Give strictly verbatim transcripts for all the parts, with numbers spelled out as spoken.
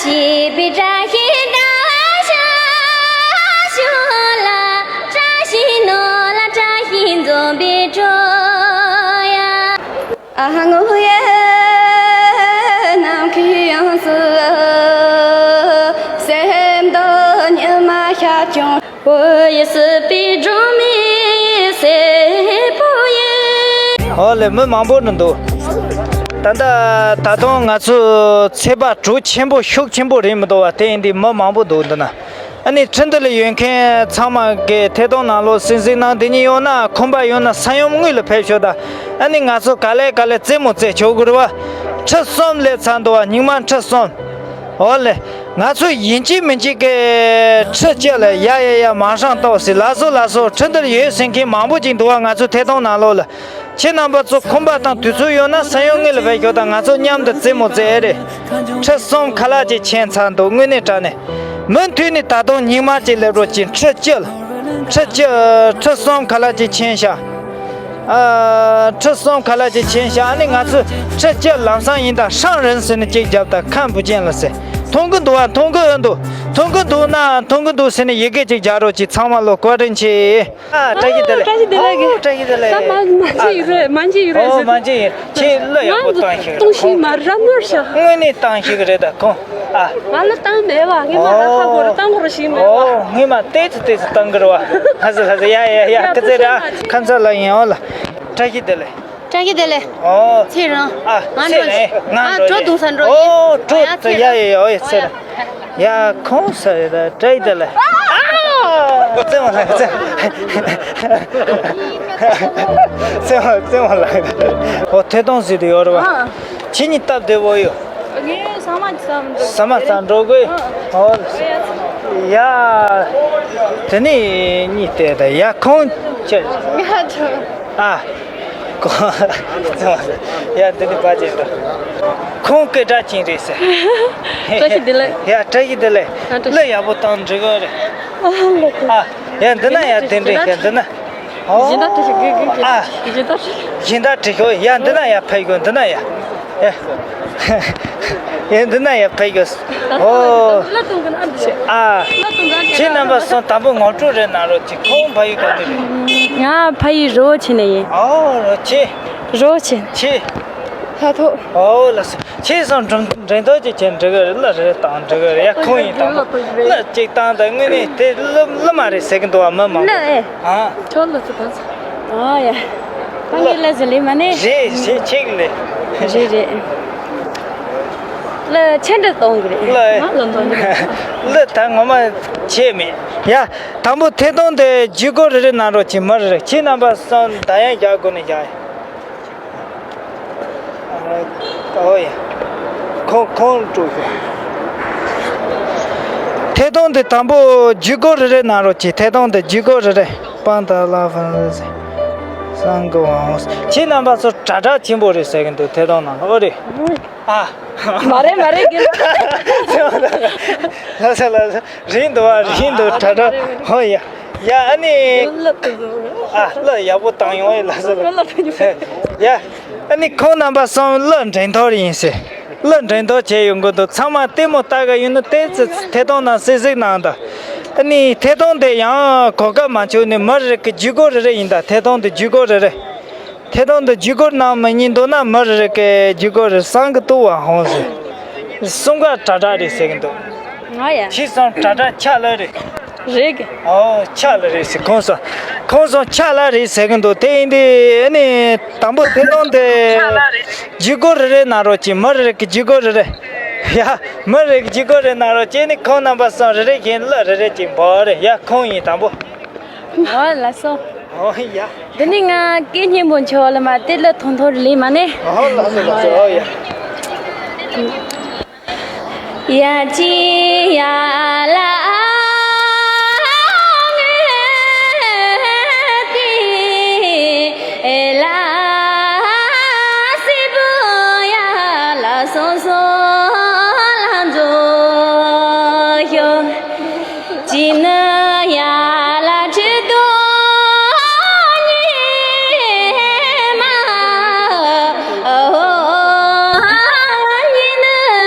བྱིས་པའི་བཀྲ་ཤིས་བཀྲ་ཤིས་ཤོག་ལ། བཀྲ་ཤིས་ནོར་ལ་བཀྲ་ཤིས་འཛོམས་པའི་སྒྲོན་ཡ། ཨ་ཧ་ངུ་ཡེ་ནམ་མཁའི་དབྱིངས་སུ། སེམས་འདི་ཉི་མ་ཤར་བྱུང་། བོད་ཡུལ་སྲིད་པའི་སྒྲོན་མེ་ཡི་སྲས་པོ་ཡིན། ཨོ་ལེ། མི་མང་པོ་ནི་འདུག་ད་ལྟ་ད་དུང་ང་ཚོ་ཚེས་པ་གྲོས་ཆེན་པོ་ཤུགས་ཆེན་པོ་རེད་མི་འདུག་བ། དེ་ཡིན་དུས་མི་མང་པོ་འདུག་འདི་ན། ཨ་ནི་ཁྲི་འདི་ལ་ཡོད་མཁན་ཚང་མ་གི་ཐད་གཏོང་ནང་ལོགས་གཟིགས་གཟིགས་གནང་། དེ་ཉིད་ཡོང་ན་ཁོམ་པ་ཡོང་ན་ས་ཡོམ་དངུལ་ལ་ཕེབས་ཤོག་ད། ཨ་ནི་ང་ཚོ་ག་ལེ་ག་ལེ་རྩེད་མོ་རྩེ་ཆོག་གི་རེད་བ། ཁྲི་གསུམ་སླེབས་ཚར་འདུག་བ། སྙིང་མ་ཁྲི་གསུམ། ཨོ་ལེ། ང་ཚོ་ཡིན་གཅིག་མིན་གཅིག་གི་ཁྲི་གཅིག་ལ་ཡ་ཡ་ཡ་མ་ཧྲང་ཏོག་སི་ལ་སོ་ལ་སོ། ཁྲི་འདིར་ཡོད་ཟེར་མཁན་མང་པོ་ཅིག་འདུག་བ། ང་ཚོ་ཐད་གཏོང་ནང་ལོགས་ལ། ཁྱེད་རྣམ་པ་ཚོ་ཁོམ་པ་དང་དུས་ཚོད་ཡོད་ན་ས་ཡོམ་དངུལ་ལ་ཕེབས་ཤོག་ད། ང་ཚོ་མཉམ་དུ་རྩེད་མོ་རྩེ་ཨེ་རེད། ཁྲི་གསུམ་ཁ་ལག་ཅིག་ཕྱིན་ཚར་འདུག་དངོས་གནས་དྲང་གནས། མུ་མཐུད་ནས་ད་དུང་ཉིན་མ་གཅིག་སླེབས་རོགས་གྱིས། ཁྲི་གཅིག་ལ། ཁྲི་གཅིག་ཁྲི་གསུམ་ཁ་ལག་ཅིག་ཕྱིན་ཤག་ཨ། ཁྲི་གསུམ་ཁ་ལག་ཅིག་ཕྱིན་ཤག་ཨ་ནི་ང་ཚོས་ཁྲི་གཅིག་ལམ་སང་ཡིན་ད་ཧྲང་རིན་ཟེར་ནས་གཅིག་བརྒྱབ་ད། ཁམ་བུ་ཅན་ལ་ཟེར། མཐོང་གི་འདུག་བ། མཐོང་གི་ཡོད་འདུག་མཐོང་གི་འདུག་ན་མཐོང་གི་འདུག་ཟེར་ནས་ཡི་གེ་གཅིག་རྒྱག་རོགས་གྱིས། ཚང་མ་ལོ་བཀའ་དྲིན་ཆེ། ཨ། བཀྲ་ཤིས་བདེ་ལེགས། བཀྲ་ཤིས་བདེ་ལེགས། ཨོ། བཀྲ་ཤིས་བདེ་ལེགས། ད་མ་མ་ཅི་ཡིན་རེད། མ་ཅི་ཡིན་རེད། ཨོ། ཟེར། མ་ཅི་ཡིན། ཁྱེད་གླུ་ཡག་པོ་བཏང་ཤིག་རེད། གཏོང་ཤིག་མ་རབ་ནོར་ཤག་དངོས་གནས་བཏང་ཤིག་རེད་ད་ཁོང་། ཨ། ང་ལ་བཏང་མེད་བ། ངས་མ་ར་ཁ་གོ་ར་བཏང་གོ་ར་ཞིག་མེད་བ། ཨོ། ངས་མ་ཏེ་ཚི་ཏེ་ཚི་བཏང་གི་རེད་བ། ལྷ་ས་ལྷ་ས། ཡ་ཡ་ཡ། ཡ། སྐུ་ཚེ་ར། ཁམས་ཚ་ལ་ཡིན། ཨོ་ལ། བཀྲ་ཤིས་བདེ་ལེགས། བཀྲ་ཤིས་བདེ་ལེགས། ཨོ། ཚེ་རིང་། ཨ། ང་ཚེ་འགྲོ། རིང་། ང་ཨ། འགྲོ། གྲོ་བརྡུང་ས་འགྲོ། ཨོ། ཡིན། གྲོ། ཡ། ཚེ་ཡ་རིང་། ཡ་ཡ། ཨོ་ཡ། ཚེ་རིང་། ཡ། ཁོང་ས་རེད་ད། བཀྲ་ཤིས་བདེ་ལེགས། ཨ། བཙན་བ་ལ། བཙན། བཙན་བ། བཙན་བ་ལ། ཨོ། ཐད་གཏོང་ཟེར་དུ་ཡོད་རེད་བ། ཨ། ཁྱེད་གཉིས་སྟབས་བདེ་བོ་ཡོད། ངས་ཟ་མ་ཟ་མི་འདུག་ཟ་མ་ཟ་འགྲོ་དགོས། ཨ། ཨོ། ཡ། དེ་ནས་གཉིས་བལྟས་ད། ཡ། ཁོང་ཁྱེད། ང་ཚོ། ཨ། ཁོང་། ཡ། འདི་ནི་བ་ཅན་དང་། ཁོང་སྐད་གྲགས་ཅན་རེད་ཟེར། བཀྲ་ཤིས་བདེ་ལེགས། ཡ། བཀྲ་ཤིས་བདེ་ལེགས། ཨ། བཀྲ་ཤིས། གླུ་ཡག་པོ་བཏང་འགྲིག་གི་རེད། ཨ། ལགས་སོ། ཨ། ཡ། འདི་ན་ཡ། དེ་འདྲ་ཡ། འདི་ན། ཨོ། སྦྱིན་བདག་བཀྲ་ཤིས། གི་གི་གི། ཨ། སྦྱིན་བདག་བཀྲ་ཤིས། སྦྱིན་བདག་བཀྲ་ཤིས། ཡ། འདི་ན་ཡ་ཕེབས་དགོས། འདི་ན་ཡ། ཡ། ཡ། འདི་ན་ཡ་ཕེབས་དགོས། ཨོ། གླུ་གཏོང་གི་ན། ཨ། ཨ། གླུ་གཏོང་གི་ན། ཁྱེད་རྣམ་པ་ཚོ་དང་པོ་ངོ་སྤྲོད་རེ་གནང་རོགས་གྱིས། ཁོང་ཕ་ཡུལ་ག་ནས་རེད། ང་ཕ་ཡུལ་རི་བོ་ཆེ་ནས་ཡིན། ཨོ། རི་བོ་ཆེ། རི་བོ་ཆེ། ཆེ། ལྷ་ཐོ། ཨོ། ལགས་སོ། ཁྱེད་ཚོ་འགྲེང་འགྲེང་ཐོ་ཅིག་བྱས་འགྲིག་གི་རེད། གླུ་རེ་བཏང་འགྲིག་གི་རེད། ཡ། ཁོང་ཡིན། དང་པོ་གླུ་གཅིག་བཏང་ད། དངོས་གནས་དེ་གླུ་གླུ་མ་རེད་ཟེར་གི་འདུག་བ། མི་མང་པོ། གླུ་ཨེ། ཨ། ཁྱོད་གླུ་ཚོ་གང་ཚོ། ཨ་ཡ། ཕ་གི་གླུ་ཟེར་ལེ་མ་ནི། རེད་རེད། ཁྱེད་ལེ། རེད་རེད། གླུ་ཆེ་འདྲ་གཏོང་གི་རེད། གླུ་ཨེ། ང་གླུ་གཏོང་གི་རེད། གླུ་ད་ངོ་མ་ཆེ་མེད། ཡ། དང་པོ་ཐད་གཏོང་དེ་བརྒྱུད་སྐུར་རེ་རེ་གནང་རོགས་གྱིས། མི་རེ་རེ། ཁྱེད་རྣམ་པ་གསུམ་བརྡ་ཡང་རྒྱག་དགོས་ནས་རྒྱག་ཡ། ཨོ་ཡ། ཁོང་ཁོང་དཀྲུག་ཤོག་ཐད་གཏོང་འདི་དང་པོ་བརྒྱུད་སྐུར་རེ་རེ་གནང་རོགས་གྱིས། ཐད་གཏོང་འདི་བརྒྱུད་སྐུར་རེ་རེ། པང་ད་ལ་ཧྥང་སང་གི་ཝང་། ཁྱེད་རྣམ་པ་ཚོ་དྲ་གྲགས་ཆེན་པོ་རེད་ཟེར་གི་འདུག་ཐད་གཏོང་ནང་ལ། ཨོ་རེད། ཨ། མ་རེད་མ་རེད་གི། ལ་ས་ལ་ས། རིང་འདུག་བ། རིང་འདུག་དྲ་གྲགས། ཧོ་ཡ། ཡ། ཨ་ནི། ཨ། གླུ་ཡག་པོ་བཏང་ཡོང་ཨེ། ལགས་སོ་ལགས་སོ། ཡ། ཨ་ནི་ཁོང་རྣམ་པ་གསུམ་གླུ་འགྲན་ཐོར་ཡིན་ཟེར། གླུ་འགྲན་ཐོར་བྱས་ཡོང་གི་འདུག་ཚང་མ་ལྟད་མོ་ལྟ་གི་ཡོད་ན་ཏོག་ཙམ་ཐད་གཏོང་ནང་གཟིགས་གཟིགས་གནང་དང་། ཨ་ནི་ཐད་གཏོང་དེ་ཡང་གོ་སྐབས་མ་འཆོར་ནས་མི་རེ་རེ་གི་བརྒྱུད་སྐུར་རེ་རེ་ཡིན་ད། ཐད་གཏོང་དེ་བརྒྱུད་སྐུར་རེ་རེ། ཐད་གཏོང་དུ་བརྒྱུད་སྐུར་གནང་མི་ཉན་འདུག་ན། མི་རེ་རེ་གིས་བརྒྱུད་སྐུར་རེ་བསང་གི་བཏུ་བ་ཧོང་ཟེར། གསུམ་ཀ་དྲ་གྲགས་རེད་ཟེར་གི་འདུག་ང་ཡ། ཁྱེད་གསུམ་དྲ་གྲགས་ཆགས་ལ་རེད། རེད་གི། ཨོ། ཆགས་ལ་རེད་ཟེར། ཁོང་གསུམ། ཁོང་གསུམ་ཆགས་ལ་རེད་ཟེར་གི་འདུག་དེ་ཡིན་དུས་ཨ་ནི་དང་པོ་ཐད་གཏོང་དེ་བརྒྱུད་སྐུར་རེ་རེ་གནང་རོགས་གྱིས། མི་རེ་རེ་གིས་བརྒྱུད་སྐུར་རེ་རེ། ཡ། མི་རེ་གིས་བརྒྱུད་སྐུར་རེ་གནང་རོགས་གྱིས། ཨ་ནི་ཁོང་རྣམ་པ་གསུམ་རེ་རེ་བཞིན་གླུ་རེ་རེ་གཅིག་འབོག་རེ། ཡ། ཁོང་ཡིན་དང་པོ། ཨོ་ལགས་སོ། ཨོ་ཡ། འདི་ནི་ང་སྐད་སྙན་པོ་འཆོལ་ལ་མ་དེ་ལ་ཐོང་ཐོང་ལི་མ་ནི། ཨོ་ལགས་སོ་ལགས་སོ། ཨོ་ཡ། ཡ་ཅི་ཡ་ལ་ངེ་ཏི་ལ་སི་བུ་ཡ་ལ་སོང་སོང་ལ་འཛོ་ཤོ། ཅི་ནི་ཡ་ལ་ཁྲི་དོ་ཉི་མ། ཨོ། ཉི་ནི་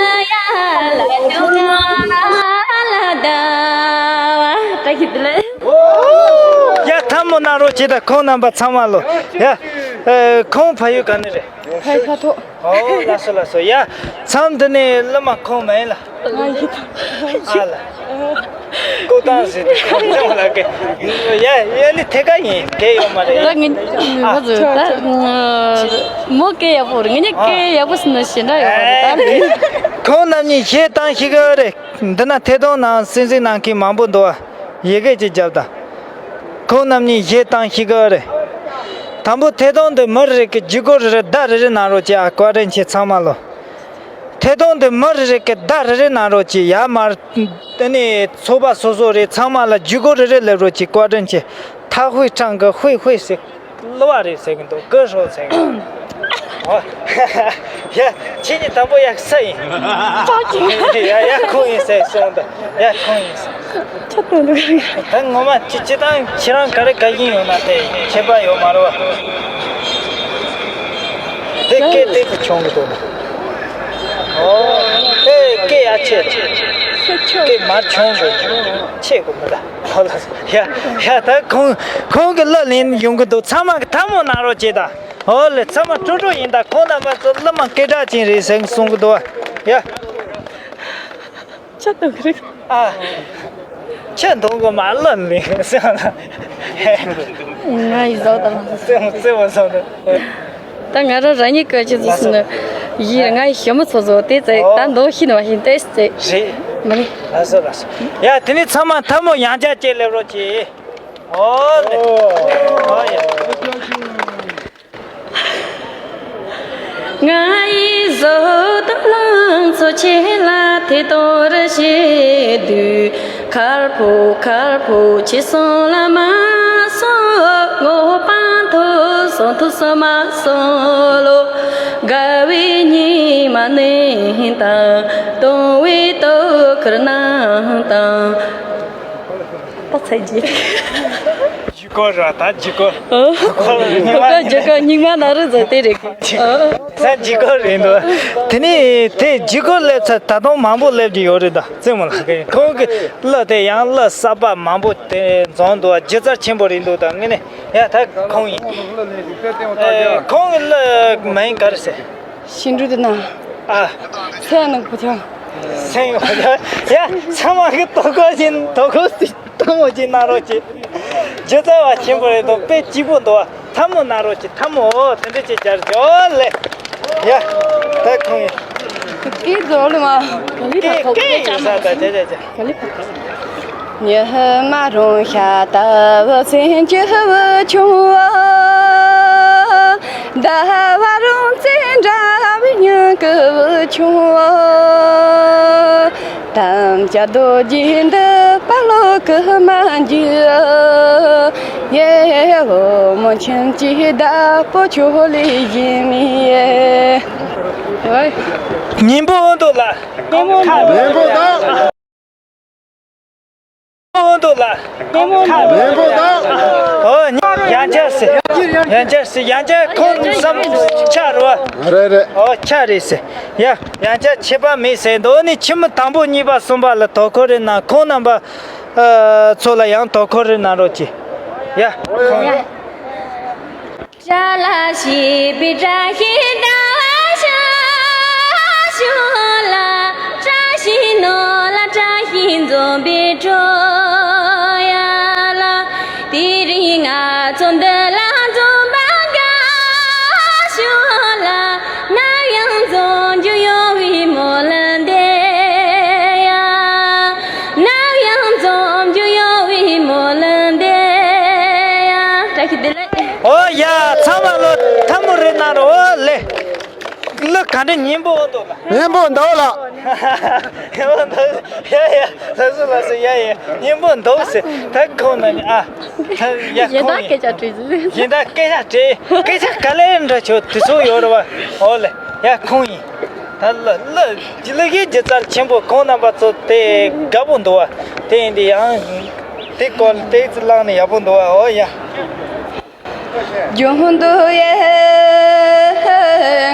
ཡ་ལ་ཉོ་ང་ ཅི་ད་ཁོང་རྣམ་པ་ཚང་མ་ལོ། ཡ། ཨེ། ཁོང་ཕ་ཡུལ་ག་ནས་རེད། ཕ་ཡུལ་ལྷ་ཐོ། ཨོ་ལགས་སོ་ལགས་སོ། ཡ། མཚམས་འདི་ནས་བླ་མ་ཁོང་མ་ཡིན་ལ། ང་ཡི་ཐོ། ཨ་ལ། ཀོ་ཏང་ཟེར་ཏེ་ཁོང་ཚང་ལ་ཀེ། ཡ་ཡ་ནི་ཐད་ཀ་ཡིན་ཀེ་ཡོད་མ་རེད། ད་ངི་ང་ཚོ་ད་མོ་ཀེ་ཡག་པོ་རེད། ངི་ཉག་ཀེ་ཡག་པོ་སུ་ན་ཞེ་འདྲ་ཡོད་མ་རེད། ད་ཁོང་རྣམ་གཉིས་གཞས་བཏང་ཤེས་ཀྱི་རེད། འདི་ན་ཐད་གཏོང་ནང་སེམས་སེམས་ནང་མཁན་མང་པོ་འདུག་ཨ། ཡི་གེ་ཅིག་རྒྱབ་དང་། ཁོང་རྣམ་གཉིས་གཞས་བཏང་ཤེས་ཀྱི་རེད། དང་པོ་ཐད་གཏོང་འདི་མི་རེ་རེ་གི་ལྗིད་ཁོག་རེ་རེ་བརྡ་རེ་རེ་གནང་རོགས་གྱིས་ཨ། བཀའ་དྲིན་ཆེ་ཚང་མ་ལོ། ཐད་གཏོང་འདི་མི་རེ་རེ་གི་བརྡ་རེ་རེ་གནང་རོགས་གྱིས་ཡ། མར་དེ་ནས་ཚོགས་པ་སོ་སོ་རེ་ཚང་མ་ལ་ལྗིད་ཁོག་རེ་རེ་སླེབས་རོགས་གྱིས། བཀའ་དྲིན་ཆེ། ཐག་ཧུད་ཁྲང་གི་ཧུད་ཧུད་ཟེར། གླུ་བ་རེད་ཟེར་གི་འདུག་ཀུ་ཧྲོ་ཟེར་གི་འདུག་ཨོ། ཡ། ཁྱེད་གཉིས་དང་པོ་ཡ་ས་ཡིན། ཡ་ཡ་ཁོང་ཡིན་ཟེར་སོང་འདུག་ཡ་ཁོང་ཡིན་ཟེར། ཆ་ཏོ་འདུག་ད་ངོ་མ་ཅི་ཅི་དང་ཁྱེད་རང་ག་རེ་ག་ཡིན་ཡོད་ན་དེ་ཁྱད་པར་ཡོད་མ་རེད་བ། དེ་སྐད་དེ་ཚོ་བྱུང་གི་འདུག་ཨོ། ཨེ་སྐད་ཡ་ཆེ། སྐད་མར་བྱུང་གི་ཆེ་གི་མི་ད། ཧོ་ལ། ཡ་ཡ་ད་ཁོང་ཁོང་གི་གླུ་ལེན་ཡོང་གི་འདུག་ཚང་མ་གི་ཐལ་མོ་གནང་རོགས་བྱེད་ད། ཧོ་ལེ། ཚང་མ་ཀྲུ་ཀྲུ་ཡིན་ད། ཁོང་རྣམ་པ་ཚོ་གླུ་མ་སྐད་གྲགས་ཅན་རེད་ཟེར་གསུང་གི་འདུག་ཡ། ཆ་ཏོ་གི་རེད། ཨ། ཆ་འདོང་གི་མ་གླུ་ལེན་ཟེར་ལ། ང་ཡི་ཟོག་དང་། རྩེ་མོ་རྩེ་མོ་ཟོག་དང་། ད་ང་རང་རང་ཉིད་སྐད་ཆ་ཟེར་ན། ཡིན་ང་ཡི་ཞི་མོ་ཚོ་ཚོ་དེ་ཙེ་ད་འདོགས་ཤི་ནི་མ་ཤི་ཏེ་ཙེ། རེད། མ་ནི། ལགས་སོ་ལགས་སོ། ཡ་དེ་ནི་ཚང་མ་ཐལ་མོ་ཡང་བསྐྱར་བཅས་ལེབ་རོགས་གྱིས། ཨོ་ལེ། ཨོ་ཡ། ང་ཡི་བཟོ་དང་ལང་ཚོ་ཆེ་ལ་དེ་དོ་ར་ཞེ་དུས། མཁར་ཕུ་མཁར་ཕུ་ཆེ་སོང་ལ་མ་སོང་། ངོ་པང་ཐུ་སོང་ཐུ་སོང་མ་སོང་ལོ། དགའ་བའི་ཉི་མ་ནི་དང་། གཏོང་བའི་དོ་ཁུར་ནང་དང་། ད་ཚེ་རྗེས། ལྗིད་ཁོག་ར་ད་ལྗིད་ཁོག་ཨོ། ཁོ་ལ་ཉི་མ་ཁོ་ལྗིད་ཁོག་སྙིགས་མ་ན་རུ་ཟེར་དེ་རེད། ཨོ། ད་ལྗིད་ཁོག་རེད་འདུག་དེ་ནས་དེ་ལྗིད་ཁོག་སླེབས་ཚར་ད་དུང་མང་པོ་སླེབས་ཀྱི་ཡོད་རེད་ད། རྩེ་མོ་ལགས་ཀྱིས་ཁོང་གི་གླུ་དེ་ཡང་གླུ་གསར་པ་མང་པོ་དེ་འཛོམས་འདུག་སྒྱུ་རྩལ་ཆེན་པོ་རེད་འདུག་ད་ངས་ནས་ཡ་ད་ཁོང་ཡིན། ཨེ་ཁོང་གི་གླུ་མིང་ག་རེ་ཟེར། ཤིན་ཏུ་དེ་ན། ཨ། སེམས་ནང་བུ་ཆུང་། སེམས་ཡོད་ཡ། ཚང་མ་གི་དོ་ཁུར་ཅིག་དོ་ཁུར་ཅིག་ཐལ་མོ་ཅིག་གནང་རོགས་གྱིས། སྒྱུ་རྩལ་བ་ཆེན་པོ་རེད་འདུག་དཔེ་སྐྱིད་པོ་འདུག་ཐལ་མོ་གནང་རོགས་གྱིས། ཐལ་མོ་ཨོ་དེ་འདྲ་ཅིག་སྦྱར་ཅིག་ཨོ་ལེ། ཡ། ད་ཁོང་ཡིན། ཨི་ཛོ་ལི་མ། ཀེ་ཀེ་ཡིན་ས་ད་ཅ་ཅ་ཅ། ཉི་མ་རུང་ཤ་ལྟ་བུ་སེམས་ཀྱི་བུ་ཆུང་བ། ཟླ་བ་རུང་བཙན་འདྲ་བའི་སྙིང་གི་བུ་ཆུང་བ། དམ་བཅའ་རྡོ་རྗེ་འདི་པ་ལོ་ཀི་མ་འཇུ། ཡེ་འོ་མོ་ཁྱིམ་གྱི་བདག་པོ་ཁྱོད་ལས་གཞན་མེད། སྙིང་པོ་འདུག་ལ། སྙིང་པོ་འདུག་ལ། སྙིང་པོ་འདུག་ལ། སྙིང་པོ་འདུག་ཨོ། ཡང་བསྐྱར་ཟེར། ཡང་བསྐྱར་ཟེར། ཡང་བསྐྱར་ཁོང་བསམ་ཆགས་རེད་བ། རེད་རེད། ཨོ་ཆགས་རེད་ཟེར། ཡ། ཡང་བསྐྱར་ཁྱད་པར་མེད་ཟེར་འདུག་ནི་ཁྱིམ་མི་དང་པོ་གཉིས་པ་གསུམ་པ་ལ་དོ་ཁུར་རེ་གནང་། ཁོང་རྣམ་པ་ཨ་ཚོ་ལ་ཡང་དོ་ཁུར་རེ་གནང་རོགས་གྱིས། ཡ། ཁོང་ཡ། བཀྲ་ལ་ཤིས་པའི་བཀྲ་ཤིས་ཟླ་བ་ཤར་ཞོར་ལ། བཀྲ་ཤིས་ནོར་ལ་བཀྲ་ཤིས་འཛོམས་པའི་སྒྲོན་ཡར་ལ། དེ་རིང་ང་ཚོ་འདི་ལ་འཛོམས་པ་དགའ་ཞོར་ལ། ནམ་ཡང་འཛོམས་རྒྱུ་ཡོང་བའི་སྨོན་ལམ་འདེབས་ཡ། ནམ་ཡང་འཛོམས་རྒྱུ་ཡོང་བའི་སྨོན་ལམ་འདེབས་ཡ། བཀྲ་ཤིས་བདེ་ལེགས། ཨོ་ཡ། ཚང་མ་ལོ་ཐལ་མོ་རེ་གནང་རོགས། ཨོ་ལེ། གླུ་ག་འདྲ་སྙན་པོ་འདུག་ལ། སྙན་པོ་འདུག་ལ། སྙན་པོ་འདུག་ཡ་ཡ། ལགས་སོ་ལགས་སོ། ཡ་ཡ། སྙན་པོ་འདུག་ཟེར། ད་ཁོང་ན་ནི་ཨ། ད་ཡ་ཁོང་ཡིན། གཞན་དག་སྐད་ཆ་དྲིས། སྐད་ཆ་ག་ལེར་འདྲ་ཆོག་དུས་ཚོད་ཡོད་རེད་བ། ཨོ་ལེ། ཡ་ཁོང་ཡིན། ད་ལ་ལ་ལ་གི་སྒྱུ་རྩལ་ཆེན་པོ་ཁོང་རྣམ་པ་ཚོ་དེ་དགའ་པོ་འདུག་བ། དེ་ཡིན་དུས་ཡང་དེ་སྐོར་དེ་ཚོ་བླངས་ནས་ཡག་པོ་འདུག་བ། ཨོ་ཡ། ལྗོངས་འདུ་ཡེ་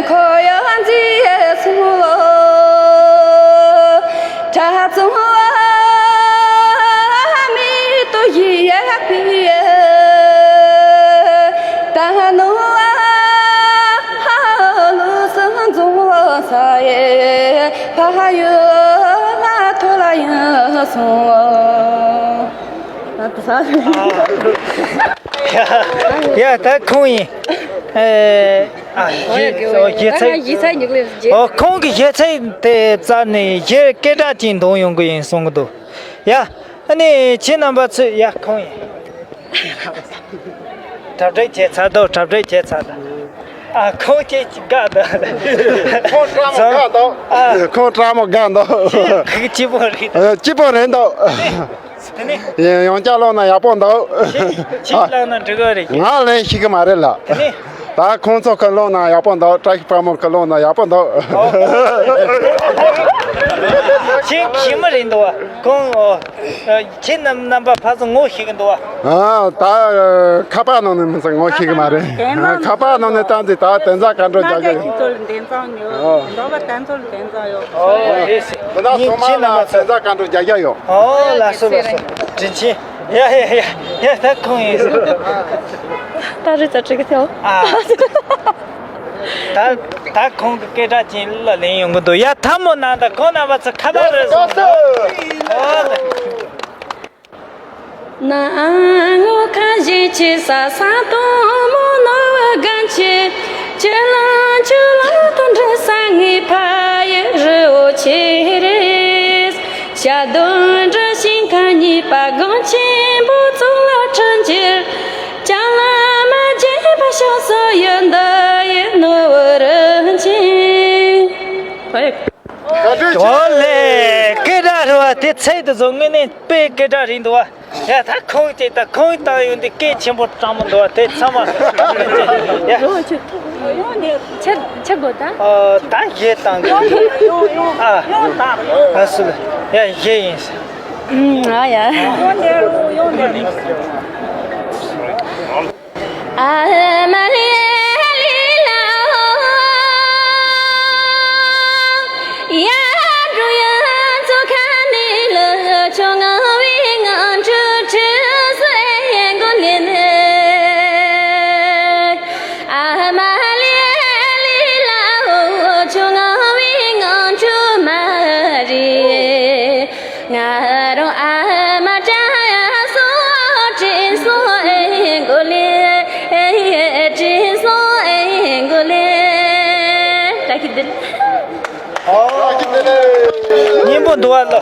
ཁོ་ཡང་མཛེས་སོང་ལོ། གྲྭ་ཚང་བ་མི་ཏོ་ཡི་ཡ་ཕི་ཡེ། ཡོད་ང་ཐོ་ལ་ཡིན་སོང་། ཡ་ད་ཁོང་ཡིན། ཨ་ཡིད་ཚད་ཡིད་ཚད་ཉིག་ལེ། ཨོ་ཁོང་གི་ཡིད་ཚད་དེ་རྩ་ནས་ཡིད་སྐད་གྲགས་ཅན་འདོན་ཡོང་གི་ཡིན་གསུང་གི་འདུག། ཡ། ཨ་ནི་ཁྱེད་རྣམ་པ་ཚོས་ཡ་ཁོང་ཡིན། གྲ་སྒྲིག་བྱས་ཚར་འདུག། གྲ་སྒྲིག་བྱས་ཚར་འདུག། ཨ་ཁོང་ཁྱེད་ཀྱི་དགའ་འདུག། ཁོང་བཀྲ་མོ་དགའ་འདུག། ཨ་ཁོང་བཀྲ་མོ་དགའ་འདུག། ཁོང་སྐྱིད་པོ་རེད། ཨ་སྐྱིད་པོ་རེད་འདུག། དེ་ནི་ཡང་བསྐྱར་ལོག་ན་ཡག་པོ་འདུག། ཁྱེད་ལག་ན་འགྲིག་གི་རེད། ང་ལན་ཤེས་གི་མ་རེད་ལ། དེ་ནི། ད་ཁོང་ཚོ་ཁ་ལོག་ན་ཡག་པོ་འདུག། བཀྲ་ཤིས་པད་མོ་ཁ་ལོག་ན་ཡག་པོ་འདུག། ཁྱེད་ཁྱེད་མ་རེད་འདུག་བ། ཁོང་ཨོ། ཁྱེད་རྣམ་རྣམ་པ་ཕར་ཚུར་ངོ་ཤེས་གི་འདུག་བ། ཨ་ད་ཁ་པར་ནང་ནས་མི་ཚེ་ངོ་ཤེས་གི་མ་རེད། ཁ་པར་ནང་ནས་བཏང་ཚེ་ད་དན་རྩ་ག་འགྲོ་རྒྱག་གི་ཡོད། ཨོ། ཨོ་རེད། ཁྱེད་རྣམ་པ་ཚོ། དན་རྩ་ག་འགྲོ་རྒྱག་ཡོད། ཨོ་ལགས་སོ་ལགས་སོ། དྲིན་ཆེ། ཡ་ཡ་ཡ་ཡ་ད་ཁོང་ཡིན། ད་རེས་ད་ཅིག་ཐེའོ། ཨ། ད་ད་ཁོང་གི་སྐད་གྲགས་ཅན་ལ་ལེན་ཡོང་གི་འདུག། ཡ་ཐལ་མོ་ནང་ད་ཁོང་རྣམ་པ་ཚོ་ཁ་པར་རེ་སོང་། ཨོ་ལེ། ཨོ་ལེ། སྐད་གྲགས་རེད་བ། དེ་ཚད་དུ་བཟོ་དངོས་གནས་དཔེ་སྐད་གྲགས་རེད་འདུག་བ། ཡ་ད་ཁོང་ཅིག་ད་ཁོང་བཏང་ཡོང་དུས་སྐད་ཆེན་པོ་དྲང་མོ་འདུག་བ། དེ་ཚང་མ། ཡ། ཆེ་ཆེ་དགོས་ད། ཨ་ད་ཡེ་བཏང་གི། ཨ་ཨ་སུ་ལ་ཡ་ཡེ་ཡིན། ཨ་ཡ། སྙན་པོ་འདུག་བ་ལོ།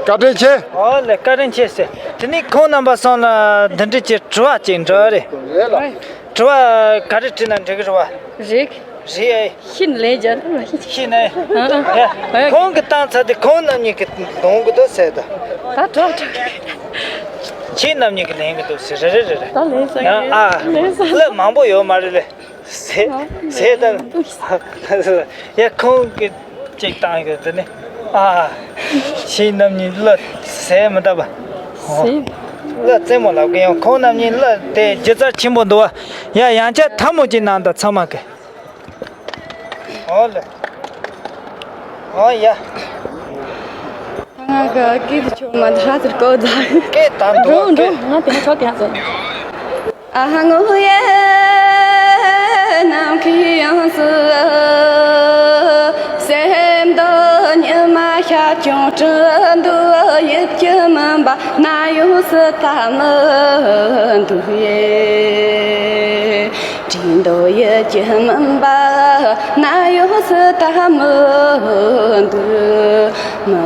བཀའ་དྲིན་ཆེ། ཨོ་ལེ་བཀའ་དྲིན་ཆེ་ཟེར། དེ་ནས་ཁོང་རྣམ་པ་ཚོ་ལ་འདི་འདྲ་ཅིག་དྲི་བ་ཅིག་འདྲི་བ་རེད། རེད་ལ། དྲི་བ་ག་རེ་དྲིས་ན་འགྲིག་གི་རེད་བ། རེད། རེད་ཨེ། ཤི་ནས་ལན་རྒྱག་ཐུབ་མ་ཤེས། ཤི་ནས། ཨ་ཨ། ཁོང་གི་བཏང་ཚར་དུས་ཁོང་རྣམ་གཉིས་ཀྱིས་འདོན་གི་འདུག་ཟེར་ད། ད་དྲག་དྲག་ཁྱེད་རྣམ་གཉིས་ཀྱིས་ལེན་གི་འདུག་ཟེར། རེད་རེད་རེད་རེད། ད་ལེན་ས་ཡང་ཨ། ལེན་ས་ལབ་མང་པོ་ཡོད་མ་རེད་ལེ། ཟེར་ཟེར་ད། ཡ་ཁོང་གིས་ཅིག་བཏང་གི་འདུག་ནི། ཨ། ཁྱེད་རྣམ་གཉིས་ལ་ཟེར་མི་ད་པ། ཟེར། ལ་རྩེད་མོ་ལབ་གི་ཡང་ཁོང་རྣམ་གཉིས་ལ་དེ་སྒྱུ་རྩལ་ཆེན་པོ་འདུག་བ། ཡ་ཡང་བསྐྱར་ཐལ་མོ་ཅིག་གནང་དང་ཚང་མ་གི། ཨོ་ལེ། ཨོ་ཡ། ང་གི་སྐད་དུ་ཆོག་མ་འདི་ཧ་ཟེར་གོ་ད། སྐད་དམ་འགྲོ་འགྲོ་ང་དེ་ན་ཆོག་གི་ཧ་ཟེར། ཨ་ཧ་ངོ་ཧུ་ཡེ་ནམ་མཁའི་དབྱིངས་སུ། སེམས་འདི་ཉི་མ་ཤར་ཀྱང་སྤྲིན་འདི་ཡིད་ཀྱི་མུན་པ་ནམ་ཡོངས་སུ་དག་མི་འདུག་ཡེ། དྲིན་དུ་ཡིད་ཀྱི་མུན་པ་ནམ་ཡོངས་སུ་དག་མི་འདུག་མི་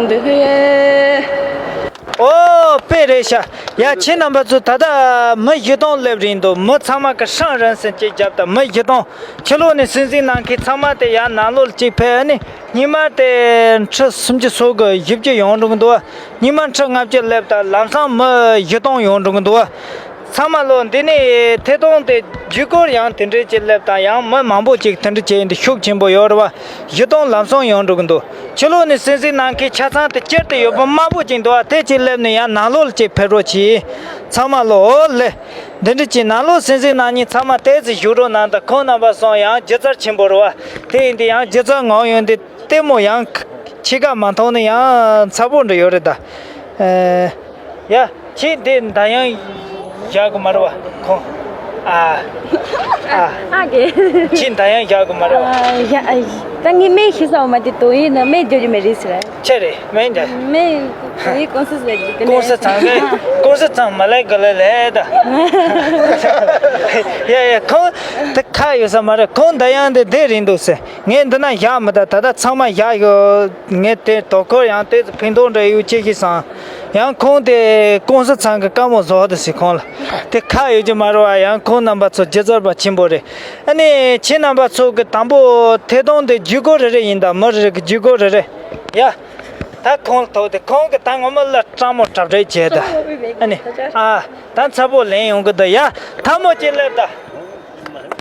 འདུག་ཨེ། ཨོ་དཔེ་རེད་ཤག། ཡ་ཁྱེད་རྣམ་པ་ཚོ་ད་ལྟ་མི་བཞི་སྟོང་སླེབས་རན་འདུག། མི་ཚང་མ་གི་ཧྲང་རན་སེ་ཅིག་བརྒྱབ་དང་། མི་བཞི་སྟོང་ཕྱི་ལོགས་ནས་གསན་གཟིགས་གནང་མཁན་ཚང་མ་དེ་ཡར་ནང་ལོགས་ལ་ཅིག་ཕེབས་ནས། སྔོན་མ་དེ་ཁྲི་སུམ་ཅུ་སོ་དགུ་བཞི་བཅུ་ཡོང་འགྲོ་གི་འདུག། སྔོན་མ་ཁྲི་ལྔ་བཅུ་སླེབས་དང་ལམ་སང་མི་བཞི་སྟོང་ཡོང་འགྲོ་གི་འདུག། ཚང་མ་ལོ་འདི་ནས་ཐད་གཏོང་དེ་བརྒྱུད་སྐུར་ཡང་དེ་འདྲའི་ཅིག་སླེབས་དང་། ཡང་མི་མང་པོ་ཅིག་དེ་འདྲ་བྱས་འདི་ཤུགས་ཆེན་པོ་ཡོད་རེད་བ། བཞི་སྟོང་ལམ་སང་ཡོང་འགྲོ་གི་འདུག། ཕྱི་ལོགས་ནས་གསན་གཟིགས་གནང་མཁན་ཆ་ཚང་དེ་སྤྱིར་དུ་ཡོད་པ་དམར་པོ་ཅིག་འདུག་བ། དེ་ཅིག་སླེབས་ནས་ཡང་ནང་ལོགས་ལ་ཅིག་ཕེབས་རོགས་གྱིས། ཚང་མ་ལོ་ཨོ་ལེ། འདི་འདྲ་ཅིག་ནང་ལོགས་གསན་གཟིགས་གནང་མཁན་ཚང་མ་ཏོག་ཙམ་བཞུགས་རོགས་གནང་དང་། ཁོང་རྣམ་པ་ཚོ་ཡང་སྒྱུ་རྩལ་ཆེན་པོ་རེད་བ། དེ་ཡིན་དུས་ཡང་སྒྱུ་རྩལ་ངོམ་ཡོང་དུས་ལྟད་མོ་ཡང་ཕྱེད་ཀ་མ་མཐོང་ན་ཡང་ཚ་པོ་འདྲ་ཡོད་རེད་ད། ཨེ། ཡ། ཁྱེད་འདི་མདའ་ཡང་བཞག་གི་མ་རེད་བ། ཁོང་ ཨ། ཨ། ཨ་གེ། ཁྱི་འདར་དབྱངས་རྒྱག་གི་མ་རེད་པ། ཨ་ཡ་ཨ་ཡ། ད་ངས་སྨན་ཤེས་ས་མ་དེ་དོ་ཡིན་ན་སྨན་རྒྱག་རྒྱུ་མེད་རེད་ཟེར། ཆེ་རེད་སྨན་རྒྱག །སྨན་དོ་ཡིན་ཀུང་སི་ཟེར་གྱི་ཀུང་སི་ཚང་གི་ཀུང་སི་ཚང་མ་ལས་ག་ལ་ལས་ད། ཡ་ཡ་ཁོང་དེ་ཁ་ཡོད་ས་མ་རེད། ཁོང་འདར་དབྱངས་དེ་དེ་རིང་འདུག་ཟེར། ངས་འདི་ན་བཞག་མི་ད། ད་ལྟ་ཚང་མ་བཞག་ཡོད། ངས་དེ་དོ་ཁུར་ཡང་དེ་ཕན་ཐོགས་འདྲ་ཡོད་ཅེས་ཤིག་བསམ། ཡང་ཁོང་དེ་ཀུང་སི་ཚང་གི་བཀའ་མོལ་བཟོ་དུ་ཟེར་ཁོང་ལ། དེ་ཁ་ཡོད་ཀྱི་མ་རེད་པ། ཡང་ཁོང་རྣམ་པ་ཚོ་རྗེ་བཙུན་པ་ཆེན་པོ་རེད། ཨ་ནི་ཁྱེད་རྣམ་པ་ཚོ་གི་དང་པོ་ཐད་གཏོང་དེ་བརྒྱུད་སྐུར་རེ་རེ་ཡིན་ད། མི་རེ་རེ་གི་བརྒྱུད་སྐུར་རེ་རེ། ཡ། ད་ཁོང་ལ་ཐོག་དེ་ཁོང་གི་ད་ངོ་མ་ལ་སྤྲང་མོ་གྲབས་རེ་བྱས་ད། ཨ་ནི། ཨ། ད་ཚ་པོ་ལེན་ཡོང་གི་ད། ཡ། ཐལ་མོ་ཅིག་སླེབས་ད།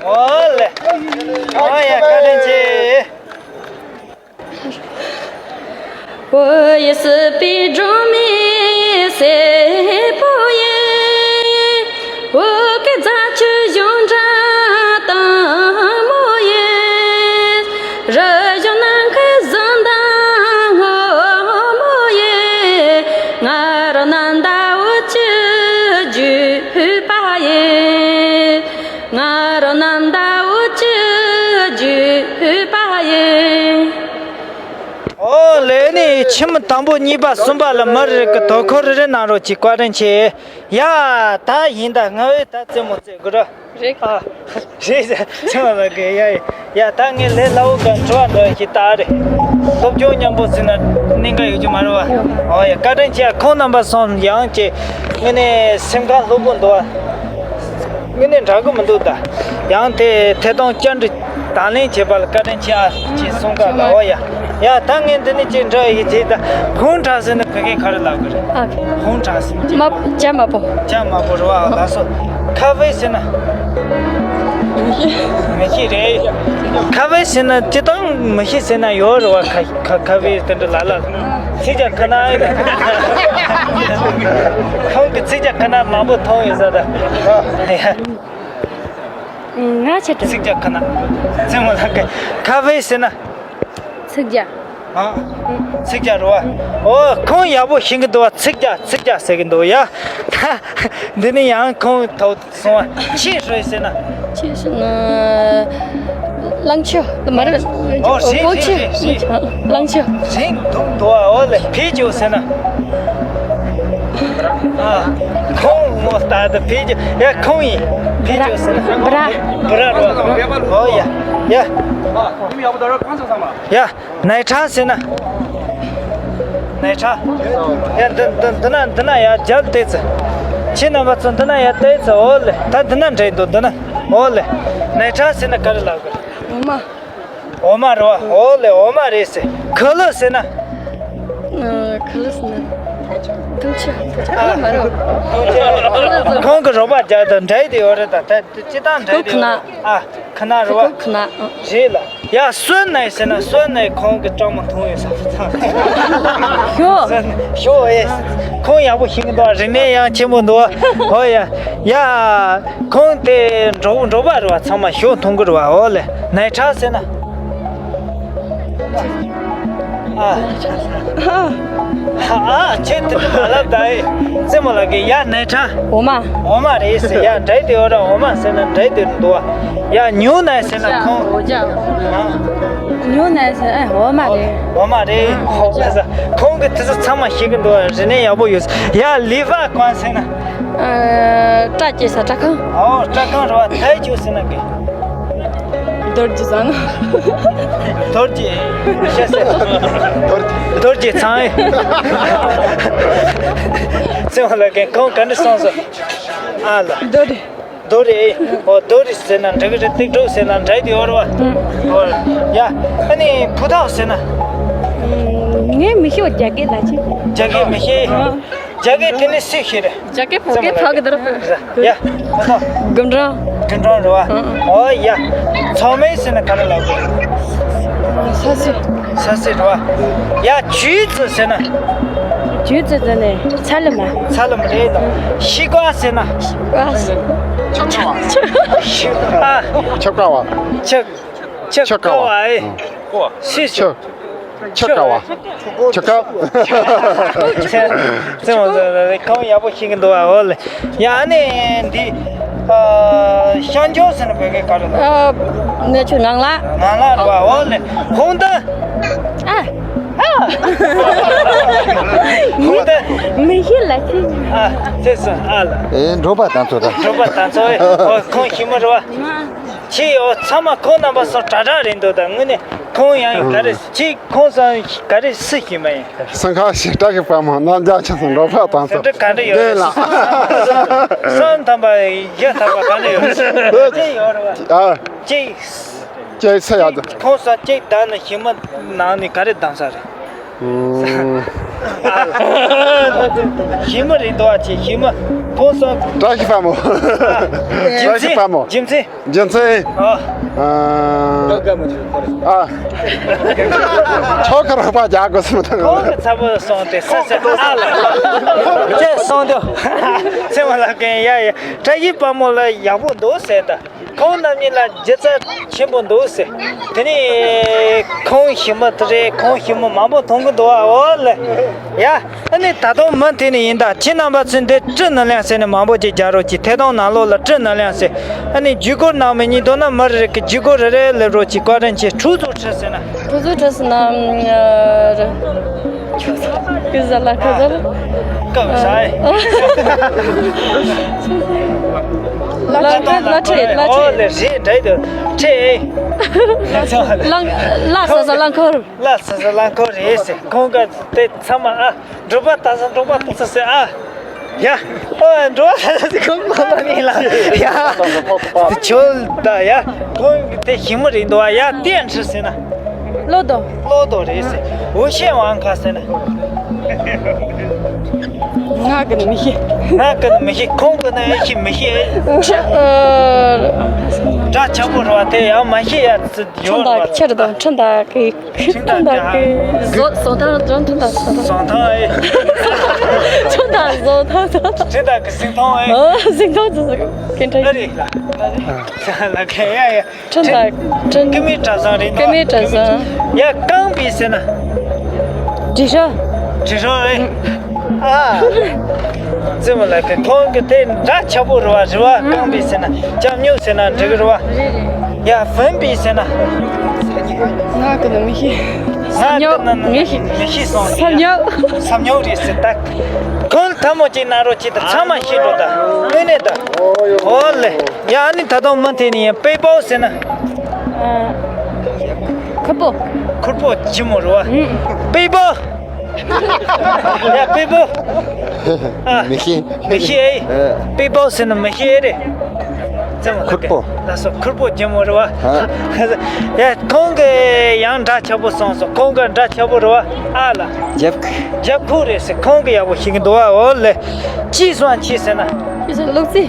ཨོ་ལེ། ཨོ་ཡ་བཀའ་དྲིན་ཆེ། ཨོ་ལེ་ནི་ཁྱིམ་དང་པོ་གཉིས་པ་གསུམ་པ་ལ་མི་རེ་གི་དོ་ཁུར་རེ་རེ་གནང་རོགས་གྱིས། བཀའ་དྲིན་ཆེ། ཡ། ད་ཡིན་ད། ང་བས་ད་རྩེད་མོ་རྩེ་དགོས་ར། རེད། ཨ། རེད་ཟེར་ཚེ་མ་ལ་གི་ཡ་ཡ། ད་ངས་ལས་སླ་བོ་ག་འགྲོ་བ་འགྲོ་ཞིག་ད་རེད། སློབ་སྦྱོང་མཉམ་པོ་ཟིན་ན་གནད་འགག་ཡོད་ཀྱི་མ་རེད་བ། ཨོ་ཡ། བཀའ་དྲིན་ཆེ། ཁོང་རྣམ་པ་སོང་ཡང་ཅེ་ངས་ནས་སེམས་ཁམས་ལྷོད་པོ་འདུག་བ། ངས་ནས་འདྲ་གི་མི་འདུག་ད། ཡང་དེ་ཐད་གཏོང་བཅར་འདྲི་དང་ལེན་བྱེད་པ་ལ་བཀའ་དྲིན་ཆེ་ཨ་ཅེས་གསུང་ག་ལ། ཨོ་ཡ། ཡ། ད་ངས་འདི་ནས་ཅིག་འདྲ་ཡི་དེ་ད་ཧུང་དྲག་ཟེར་ན་བོད་སྐད་ག་རེ་ལབ་གི་རེད། ཨ། ཧུང་དྲག་ཟེར་ན་ཅིག་མ་ཇ་མ་པོ། ཇ་མ་པོ་རེད་བ། ལགས་སོ། ཁ་ཕེ་ཟེར་ན། མི་ཤེས་རེད། ཁ་ཕེ་ཟེར་ན་སྤྱིར་བཏང་མི་ཤེས་ཟེར་ན་ཡོད་རེད་བ། ཁ་ཁ་ཁ་ཕེ་དེ་འདྲ་ལ་ལ། ཚིག་ཇ་ཁ་ན་ཨེ། ཁོང་གི་ཚིག་ཇ་ཁ་ན་མང་པོ་མཐོང་ཡོད་ས་ད། ང་ཆེ་དྲགས། ཚིག་ཇ་ཁ་ན། ཚིག་མོ་ལ་ཁ་ཁ་ཕེ་ཟེར་ན། ཚིག་ཇ། ཨ། ཚིག་ཇ་རེད་བ། ཨོ་ཁོང་ཡག་པོ་ཤེས་ཀྱི་འདུག་བ། ཚིག་ཇ་ཚིག་ཇ་ཟེར་གྱི་འདུག་ཡ། འདི་ནི་ཡང་ཁོང་ཐོག་སོང་བ། ཆི་ཧྲུའེ་ཟེར་ན། ཆི་ཧྲུའེ་ན། གླང་ཆུ་མ་རེད། ཨོ་རེད་ཀོ་ཆུ། རེད་རེད་རེད། གླང་ཆུ། རིང་འདུག་འདུག་བ། ཨོ་ལེ། 啤酒 ཟེར་ན། ཨ། ཁོང་ངོ་ལྟ་ད་啤酒། ཡ་ཁོང་ཡིན། 啤酒 ཟེར་ན། བྷ་ར། བྷ་ར་རོ། ཨོ་ཡ། ཡ། ཡ། 奶茶 ཟེར་ན། 奶茶། ཡ་འདི་འདི་འདི་ན་འདི་ན་ཡ་རྒྱབ་བལྟས་ཚེ། ཁྱེད་རྣམ་པ་ཚོ་འདི་ན་ཡ་བལྟས་ཚེ། ཨོ་ལེ། ད་འདི་ན་འདྲེ་འདུག་འདི་ན། ཨོ་ལེ། 奶茶 ཟེར་ན་ག་རེ་ལབ་དགོས། འོ་མ། འོ་མ་རེད་བ། ཨོ་ལེ། འོ་མ་རེད་ཟེར། 可乐 ཟེར་ན། ཨ། 可乐 ཟེར་ན། འཐུང་ཆུ། ཨ། མ་རེད། ཁོང་གི་རོགས་པ་རྒྱག་དང་འདྲེ་དེ་ཡོད་རེད་ད། ད་སྤྱིར་བཏང་འདྲེ་དེ་ཡོད་རེད། ཨ། 可乐། 可乐。 རེད་ལ། ཡ་酸奶 ཟེར་ན། 酸奶 ཁོང་གི་སྤྲང་མོ་འཐུང་ཡོད་ས། ཞོ། ཞོ་ཨེ། ཁོང་ཡག་པོ་ཤེས་ཀྱི་འདུག་རིག་གནས་ཡང་ཆེན་པོ་འདུག་ཨོ་ཡ། ཡ། ཁོང་དེ་འབྲོག་འབྲོག་པ་རེད་བ། ཚང་མ་ཞོ་འཐུང་གི་རེད་བ། ཨོ་ལེ། 奶茶 ཟེར་ན། ཨ། ཨ། ཁྱེད་དེ་འདྲ་མ་ལབ་ད་ཨེ། རྩེད་མོ་ལགས་ཀྱིས་ཡ་奶茶། འོ་མ། འོ་མ་རེད་ཟེར། ཡ་འདྲེ་དེ་འོ་ར་འོ་མ་ཟེར་ན་འདྲེ་དེ་འདུག་བ། ཡ་牛奶 ཟེར་ན་ཁོང་། 牛奶 ཟེར་ན་ཨེ་འོ་མ་རེད། འོ་མ་རེད། ཁོང་གིས་དེ་ཚོ་ཚང་མ་ཤེས་ཀྱི་འདུག་རིག་གནས་ཡག་པོ་ཡོད། ཡ་理发馆 ཟེར་ན། ཨ། སྐྲ་བཅད་ས་སྐྲ་ཁང་། ཨོ་སྐྲ་ཁང་རེད་བ། 台球 ཟེར་ན་གི་རྡོ་རྗེ་ཚང་། རྡོ་རྗེ། ཤེས་ཟེར། རྡོ་རྗེ་ཚང་ཨེ། རྩེད་མོ་ལགས་ཀྱིས་ཁོང་ག་འདྲ་གསུངས་སོང་། ཨ་ལ། རྡོ་རེད། རྡོ་རེད། ཨོ་རྡོ་རེད་ཟེར་ན་འགྲིག་གི་རེད། ཏིག་ཏོག་ཟེར་ན་འདྲེ་དེ་ཡོད་རེད་བ། ཨོ་ཡ། ཨ་ནི་葡萄 ཟེར་ན། ངས་མི་ཤེས། རྒྱ་སྐད་ལ་ཅི། རྒྱ་སྐད་མི་ཤེས། རྒྱ་སྐད་དེ་ནི་སུས་ཤེས་རེད། རྒྱ་སྐད་བོད་སྐད་ཐོག་གི་འདིར། ཡ། ཨོ་ཐོ། དགུན་གྲང་། དགུན་གྲང་རེད་བ། ཨོ་ཡ། 草莓 ཟེར་ན་ག་རེ་ལབ་དགོས། ས་སྲོད། ས་སྲོད་རེད་བ། ཡ། 橘子 ཟེར་ན། 橘子 ཟེར་ནས་ཚ་ལུ་མ། ཚ་ལུ་མ་རེད་དོ། 西瓜 ཟེར་ན། 西瓜། ཆབ་ཁ་བ། ཆབ་ཁ་བ། ཆབ་ཁ་བ་ཨེ། ཆབ། ཆབ། ཆབ་ཁ་བ། ཆབ་ཁ། རྩེད་མོ་རྩེ་ཁོང་ཡག་པོ་ཤེས་ཀྱི་འདུག་བ། འོ་ལེ། ཡ་ཨ་ནི་འདི། ཨ། ཤང་ཅོག་ཟེར་ན་བོད་སྐད་ག་རེ་ལབ། ཨ། ནས་ཆུ་ནང་ལ། ནང་ལ་རེད་བ། འོ་ལེ། ཧོང་ཏ། ཨ། ཨ། ཧོང་ཏ། མི་ཤེས་ལ་ཅི། ཨ། ཚེ་སོང་ཨ་ལ། ཨེ། འགྲོ་པ་དང་ཚོ་དང་། འགྲོ་པ་དང་ཚོ། ཨོ། ཁོང་ཞི་མོ་རེད་བ། ཁྱི་ཡོ་ཚང་མ་ཁོང་རྣམ་པ་སོང་དྲག་དྲག་རེད་འདུག་ད་དངོས་གནས་ཁོང་ཡང་ག་རེ་ཁྱི་ཁོང་སང་ག་རེ་སུ་ཞིག་མ་ཡིན། སེམས་ཁ་ཞེ་དྲག་གི་དཔའ་མོ་རྣམ་རྒྱལ་ཆེན་སོང་འགྲོ་པ་དང་ཚོ། སེམས་ཁྲལ་ག་འདྲ་ཡོད་རེད། བསམ་དམ་པ་ཡ་ཐག་པ་ག་འདྲ་ཡོད་རེད། ཅི་ཡོད་རེད་བ། ཨ། ཅི། ཅི་ཚེ་ཡག་འདུག་ཁོང་སང་ཅི་ད་ནི་ཞི་མོ་ནང་ནས་ག་རེ་བདམས་ས་རེད། ཨུམ། ཞི་མོ་རེད་འདུག་ཨ། ཅེ་ཞི་མོ་ཁོང་སང་། བཀྲ་ཤིས་དཔའ་མོ། བཀྲ་ཤིས་དཔའ་མོ། རྒྱུ་མཚན། རྒྱུ་མཚན། ཨ། ཨ། ཆོ་ག་རོགས་པ་རྒྱག་དགོས་སམ་དང་། ཁོང་གི་ཚ་པོ་སོང་སྟེ་ས་ས་ཨ་ལ། ཅེ་སོང་དུ། ཚེ་མ་ལ་ཀན་ཡ་ཡ། བཀྲ་ཤིས་དཔའ་མོ་ལ་ཡག་པོ་འདུག་ཟེར་ད། ཁོང་རྣམ་གཉིས་ལ་སྒྱུ་རྩལ་ཆེན་པོ་འདུག་ཟེར། དེ་ནས་ཁོང་ཞི་མོ་དེ་རེད། ཁོང་ཞི་མོ་མང་པོ་མཐོང་གི་འདུག་ཨ། འོ་ལེ། ཡ། ཨ་ནི་ད་དུང་མུ་མཐུད་ནས་ཡིན་ད། ཁྱེད་རྣམ་པ་ཚོས་འདི་བཀྲིས་སྣེ་ལེན་ཟེར་ནས་མང་པོ་ཅིག་རྒྱག་རོགས་གྱིས། ཐད་གཏོང་ནང་ལོགས་ལ་བཀྲིས་སྣེ་ལེན་ཟེར། ཨ་ནི་བརྒྱུད་སྐུར་གནང་མི་གཉིས་འདུག་ན་མི་རེ་རེ་གིས་བརྒྱུད་སྐུར་རེ་རེ་སླེབས་རོགས་གྱིས། བཀའ་དྲིན་ཆེ། ཁྲུས་གསོལ་ཁྲིད་ཟེར་ན། ཁྲུས་གསོལ་ཁྲིད་ཟེར་ན། ཨ། ཁྱོད་ཚོ་གི་ཟ་ལ་ཁ་ཟ་ལ། སྐབས་ཟ་ཨེ། ལ་ཁྲེ་ལ་ཁྲེ་ལ་ཁྲེ། ཨོ་ལེ་རེད་འདྲ་དུ་ཁྲེ་ཨེ། ལང་ལ་ས་ས་ལང་ཁོར། ལ་ས་ས་ལང་ཁོར་རེད་ཟེར། ཁོང་ག་དེ་ཚང་མ་ཨ། འགྲོ་པ་ལྟ་ས་འགྲོ་པ་ལྟ་ས་ཟེར་ཨ། ཡ། ཨོ་འགྲོ་བ་ལྟ་ས་ཟེར་ཁོང་མ་མ་ནི་ལ། ཡ། ཁྱོད་ད་ཡ། ཁོང་དེ་ཞི་མོ་རེད་འདུག་ཨ། ཡ་བསྟན་ཁྲི་ཟེར་ན། བློ་དོ། བློ་དོ་རེད་ཟེར། འུ་ཤེས་དབང་ཁ་ཟེར་ན། ང་གི་ནི་མི་ཤེས། ང་གི་ནི་མི་ཤེས། ཁོང་གི་ནི་ཨེ་ཤེས་མི་ཤེས། ཨ། འདྲ་ཆགས་པོ་རེད་བ། དེ་ཡང་མ་ཤེས་ཡ་ཚི་ཡོད་རེད་བ། ཁྱེར་དང་ཁྱེར་དང་གི། ཁྲིམས་ཐག་ཁྲིམས་ཐག་གི། བཟོ་བཟོ་ཐག་བཟོ་ཐག་བཟོ་ཐག་བཟོ་ཐག་ཨེ། ཁྲིམས་ཐག་བཟོ་ཐག་བཟོ་ཐག་ཁྲིམས་ཐག་གི་ཟིང་ཐོང་ཨེ། ཨོ་ཟིང་ཐོང་བཟོ་ཟིང་ཁྲིམས་ཐག་ཨ་རེད་ལ། ལ་ཁ་ཡ་ཡ། ཁྲིམས་ཐག་ཁྲིམས། ཀི་མི་གྲྭ་ཚང་རེད་ནོ། ཀི་མི་གྲྭ་ཚང་། ཡ་རྐང་པའི་ཟེར་ན། དྲི་ཤོ། དྲི་ཤོ་ཨེ། ཨ། རྩེ་མོ་ལ་ཁ་ཁོང་གི་དེ་འདྲ་ཆགས་པོ་རེད་བ། རེད་བ། རྐང་པའི་ཟེར་ན་ལྕགས་སྨྱུག་ཟེར་ན་འགྲིག་གི་རེད་བ། ཡ་བུམ་པའི་ཟེར་ན། ང་གི་ནི་མི་ཤེས། ང་གི་ནི་མི་ཤེས། མི་ཤེས་སོང་། ས་སྨྱུག་ས་སྨྱུག་རེད་ཟེར་ད། ཁོང་ཐལ་མོ་གཅིག་གནང་རོགས་གྱིས་ད། ཚང་མ་ཤེས་འགྲོ་ད། དངོས་གནས་ད། འོ་ལེ། ཡ་ཨ་ནི་ད་དུང་མུ་མཐུད་ནས་ཡིན། པེ་པོ་ཟེར་ན། ཨ། ཁུར་པོ། ཁུར་པོ་ལྕི་མོ་རེད་བ། ཨུ། པེ་པོ། ཡ་པེ་པོ། ཨ། མི་ཤེས། མི་ཤེས་ཨེ། ཨ། པེ་པོ་ཟེར་ན་མི་ཤེས་ཨེ་རེད། ཙམ་ལ་ཁུར་པོ། ལ་སོ་ཁུར་པོ་ལྕི་མོ་རེད་བ། ཨ། ཡ་ཁོང་གི་ཡང་འདྲ་ཆགས་པོ་སོང་སོང་། ཁོང་གི་འདྲ་ཆགས་པོ་རེད་བ། ཨ་ལ། རྒྱབ་ཁུག་རྒྱབ་ཁུག་རེད་ཟེར། ཁོང་གི་ཡག་པོ་ཤེས་ཀྱི་འདུག་བ། འོ་ལེ། ཅི་སོང་ཅི་ཟེར་ན། ཅི་ཟེར། གློག་རྫི།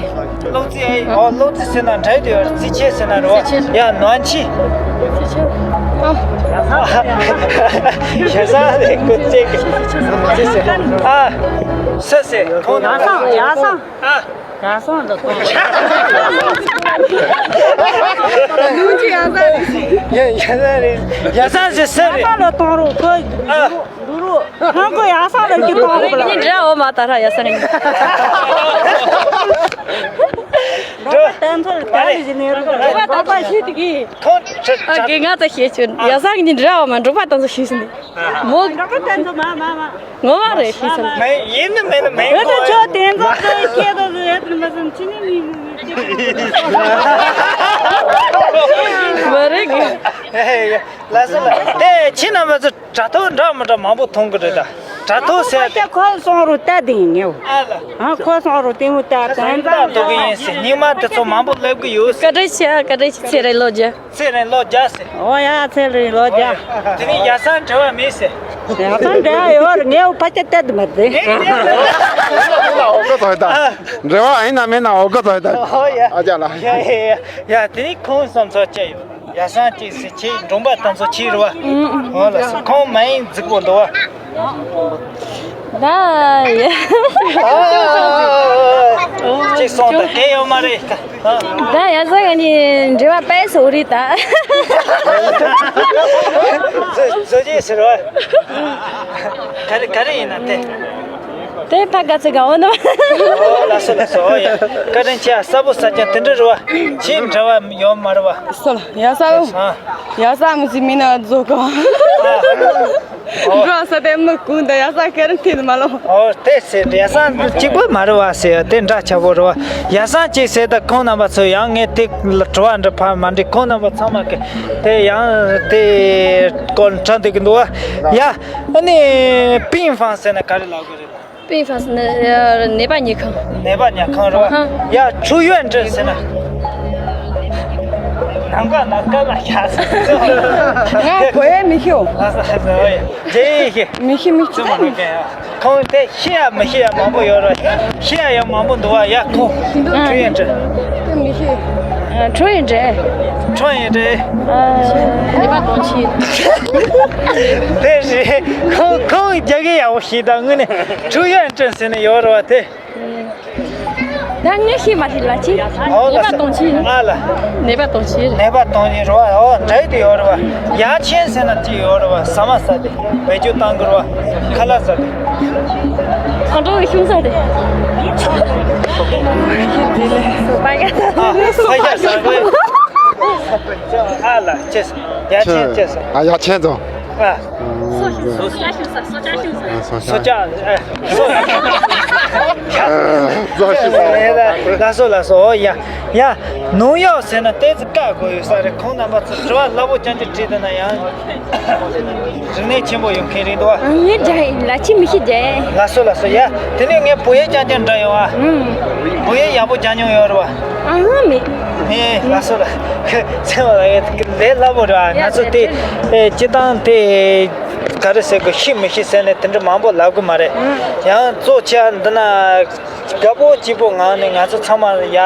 གློག་རྫི་ཨེ། ཨོ་གློག་རྫི་ཟེར་ན་འདྲ་དེ་རྫི་ཆེ་ཟེར་ན་རེད་བ། རྫི་ཆེ། ཡ་ནོན་ཆི། རྫི་ཆེ། ཨ། ཞེ་ས་རེད་ཁོ་ཅེ་གི། རྫི་ཟེར། ཨ། སེ་སེ་ཁོང་ཡ་སང་ཡ་སང་། ཨ། ཡ་སང་ལ་གཏོང་། ཡ་ཡ་ས་རེད། ཡ་ས་ཟེར་སེ་རེད། ཡ་ས་ལ་གཏོང་རོགས་ཁོ། ཨ། འདུག་རོགས། ཧང་གོ་ཡ་ས་ལ་གི་གཏོང་རོགས་ལ། ངས་འདྲ་འོ་མ་ད་ར་ཡ་ས་རེད། འགྲོ། ད་ཚོར་ད་རེ་ཞིག་ནས་རོགས། འགྲོ་བ་ད་ཤེས་ཏི་གི། ཁོང་ཁྲི་ཨ་གི་ང་ད་ཤེས་ཆུན། ཡ་ས་གི་འདྲ་འོ་མ་འགྲོ་བ་ད་ཚོ་ཤེས་ཟིན་ཏེ། མོ། འགྲོ་བ་ད་ཚོ་མ་མ་མ། ངོ་མ་རེད་ཤེས་ཟིན། མེ་ཡིན་ནི་མེད་ནི་མེད། ཨེ་ད་ཁོ་ཆོ་དེ་ཚོ་ཁྱེད་ཚོ་ཨེ་ད་མ་སོང་ཅི་ནི་མི་མི་མ་རེད་གི། ལ་ས་ལ་དེ་ཁྱེད་རྣམ་པ་ཚོ། དྲ་ཐོག་འདྲ་མི་འདྲ་མང་པོ་མཐོང་གི་རེད་ད། དྲ་ཐོག་ཟེར་ཏེ། ཁོ་སོང་རུ་ལྟ་དེ་ཡིན་ངེའོ། ཨ་ལ། ཨ་ཁོ་སོང་རུ་ལྟད་མོ་ལྟ་དེ་ཡིན། ལྟ་འདུག་གི་ཡིན་ཟེར། སྙིང་མ་དེ་ཚོ་མང་པོ་སླེབས་གི་ཡོད་ཟེར། བཀའ་དྲིན་ཆེ། བཀའ་དྲིན་ཆེ། ཚེ་རིང་ལོ་བརྒྱ། ཚེ་རིང་ལོ་བརྒྱ་ཟེར། ཨོ་ཡ་ཚེ་རིང་ལོ་བརྒྱ། དེ་ནི་ཡ་སང་འབྲེལ་བ་མེད་ཟེར། ཡ་སང་འབྲེལ་བ་ཡོད་རེད། ངའི་འོ་ཕ་ཆ་ལྟ་དེ་མ་རེད། འབྲེལ་བ་ཡིན་ན་མེད་ན་འོ་ག་ཚོད་ད། ཨོ་ཡ། ཨ་ཅག་ལ། ཡ་ཡ་ཡ། དེ་ནི་ཁོང་བསམ་ཚོད་ཅི་ཡོད། ཡ་སང་ཅིག་སེ་ཁྱེད་འབྲོང་པ་དང་ཚོ་ཁྱེད་རེད་བ། ཨང་། འོ་ལགས་སོ། ཁོང་མ་ཡིན་རྫིག་པོ་འདུག་བ། ད་ཡ། ཅིག་སོང་ད་དེ་ཡོད་མ་རེད། ད་ཡ་སང་ང་གཉིས་འབྲེལ་བ་པས་སོ་རེད་ད། བཟོ་བཟོ་རྗེས་ཟེར་བ། ག་རེ་ག་རེ་ཡིན་ན་དེ། དེ་ཕ་ག་ཚོད་ག་འོ་ན། ཨོ་ལགས་སོ་ལགས་སོ། ཨོ་ཡ། བཀའ་དྲིན་ཆེ། གསལ་པོ་གསལ་རྐྱང་དེ་འདྲ་རེད་བ། ཆེས་འདྲ་བ་ཡོད་མ་རེད་བ། སོ་ལ་ཡ་ས་ལོ། ཨ། ཡ་ས་མི་ཚེ་མི་ན་རྫོགས་ག་ཨོ། འགྲོ་ས་དེ་མི་ཀུན་ད་ཡ་ས་ཁེར་ཐེ་མ་ལོ། ཨོ་དེ་ཟེར་ཡ་ས་གཅིག་པ་མ་རེད་བ་ཟེར་དེ་འདྲ་ཆགས་པོ་རེད་བ། ཡ་ས་གཅིག་ཟེར་ད་ཁོང་རྣམ་པ་ཚོ་ཡང་ངས་དེ་དྲི་བ་འདྲི་ཕར་མ་འདྲི། ཁོང་རྣམ་པ་ཚང་མ་གི་དེ་ཡང་དེ་སྐོར་དྲན་འདོད་ཀྱི་འདུག་བ། ཡ། ཨ་ནི་པིན་ཧྥང་ཟེར་ན་ག་རེ་ལབ་དགོས་རེད། པིན་ཧྥང་ཟེར་ན་ནད་པ་ཉལ་ཁང་། ནད་པ་ཉལ་ཁང་རེད་བ། ཡ་ཆུ་ཡོན་ཀྲེན་ཟེར་ན། ནམ་མཁའ་ན་སྐར་མ་ཤར་ཟེར། ང་གོ་ཡ་མི་ཤེས། ཨ་ས་ས་ཨོ་ཡ། ཇེ་ཡི་ཤེས། མི་ཤེས་མི་ཤེས། ཁོང་དེ་ཤེས་ཡ་མི་ཤེས་ཡ་མང་པོ་ཡོད་རེད། ཤེས་ཡ་ཡང་མང་པོ་འདུག་བ། ཡ་ཁོང་ཆུ་ཡོན་ཀྲེན། དེ་མི་ཤེས། ཁྲོ་ཡིན་འདྲེ། ཁྲོ་ཡིན་འདྲེ། ཨ། ནད་པ་གདོང་ཆེ། དེ་རེད། ཁོང་ཁོང་རྒྱ་སྐད་ཡག་པོ་ཤེས་ད་དངོས་གནས་ཁྲུ་ཡོན་ཀྲེན་ཟེར་ནས་ཡོད་རེད་བ་དེ། ད་ངས་ཤེས་མ་ཤེས་ལ་ཅི། ཨོ་ནད་པ་གདོང་ཆེ། ཨ་ལ། ནད་པ་གདོང་ཆེ། ནད་པ་གདོང་ཆེ་རེད་བ། ཨོ་འདྲ་དེ་ཡོད་རེད་བ། ཡ་ཆེན་ཟེར་ན་ཅི་ཡོད་རེད་བ། ཟ་མ་ཟ་དེ། བེད་སྤྱོད་བཏང་དགོས་རེད་བ། ཁ་ལག་ཟ་དེ། ཨ་འགྲོ་བའི་ཤུང་ས་རེད། ཨ་ཕ་ཡ་ཟ་དགོས། ཨ་ལ་ཅེས། ཡ་ཆེན་ཅེས། ཨ་ཡ་ཆེན་ཙོ། ཨ། སོ་ཅག་ཤུང་ས། སོ་ཅག་ཤུང་ས། སོ་ཅག་ཤུང་ས། སོ་ཅག་ཨ། སོ་ཅག་ཤུང་ས། ལགས་སོ་ལགས་སོ། ཨོ་ཡ་ཡ། ནོར་གཡོག་ཟེར་ན་ཏོག་ཙམ་བཀག་དགོས་ཡོད་ས་རེད། ཁོང་རྣམ་པ་ཚོ་དྲི་བ་སླ་པོ་རྐྱང་རྐྱང་དྲིས་བསྡད་ན་ཡང་། རིག་གནས་ཆེན་པོ་ཡོད་མཁན་རེད་འདུག་བ། ངས་རྒྱག་ཡིན། ལ་ཅི་མི་ཤེས་རྒྱག་ཡིན། ལགས་སོ་ལགས་སོ། ཡ། དེ་ནས་ངས་བོད་ཡིག་རྐྱང་རྐྱང་འདྲ་ཡོང་ཨ། ཨུམ། བོད་ཡིག་ཡག་པོ་སྦྱང་མྱོང་ཡོད་རེད་བ། ཨ་ཧ་མེད། ཨེ་ལགས་སོ་ལགས། ཚེ་བ་ལགས་ལས་སླ་པོ་རེད་བ། ང་ཚོ་དེ་ཨེ་སྤྱི་བཏང་དེ་ག་རེ་ཟེར་དགོས། ཤེས་མི་ཤེས་ཟེར་ནས་དེ་འདྲ་མང་པོ་ལབ་དགོས་མ་རེད། ཡང་གཙོ་ཆེ་འདི་ན་དགའ་པོ་སྐྱིད་པོ་ངང་ནས་ང་ཚོ་ཚང་མ་ཡ།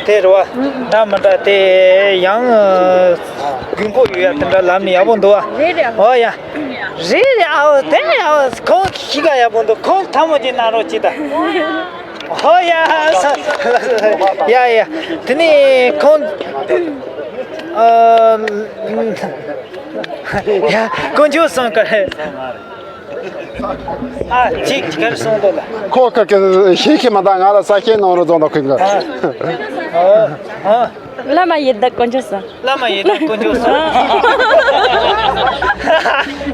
དེ་རེད་བ། འདྲ་མི་འདྲ་དེ་ཡང་དགོས་མཁོ་ཡོད་ཡ། དེ་འདྲ་ལབ་ནས་ཡག་པོ་འདུག་བ། རེད་རེད། ཨོ་ཡ། རེད་རེད། ཨའོ་དེ་ཡ་ཁོང་གི་གཤིས་ཀ་ཡག་པོ་འདུག་ཁོང་ཐལ་མོ་ཅིག་གནང་རོགས་གྱིས་ད། ཨོ་ཡ་ས། ཡ་ཡ། དེ་ནས་ཁོང་། ཨ། ཡ་དཀོན་མཆོག་གསུམ་ག་རེ། ཨ་ཅིག་ག་རེ་གསུངས་འདུག་ལ། ཁོ་ཁ་ཁ་ཤེས་ཁྱི་མ་དང་ང་ལ་ས་ཤེས་གནང་རོགས་གཙང་དང་ཁུན་ག་ཨ། ཨ། བླ་མ་ཡི་དྭགས་དཀོན་མཆོག་གསུམ། བླ་མ་ཡི་དྭགས་དཀོན་མཆོག་གསུམ།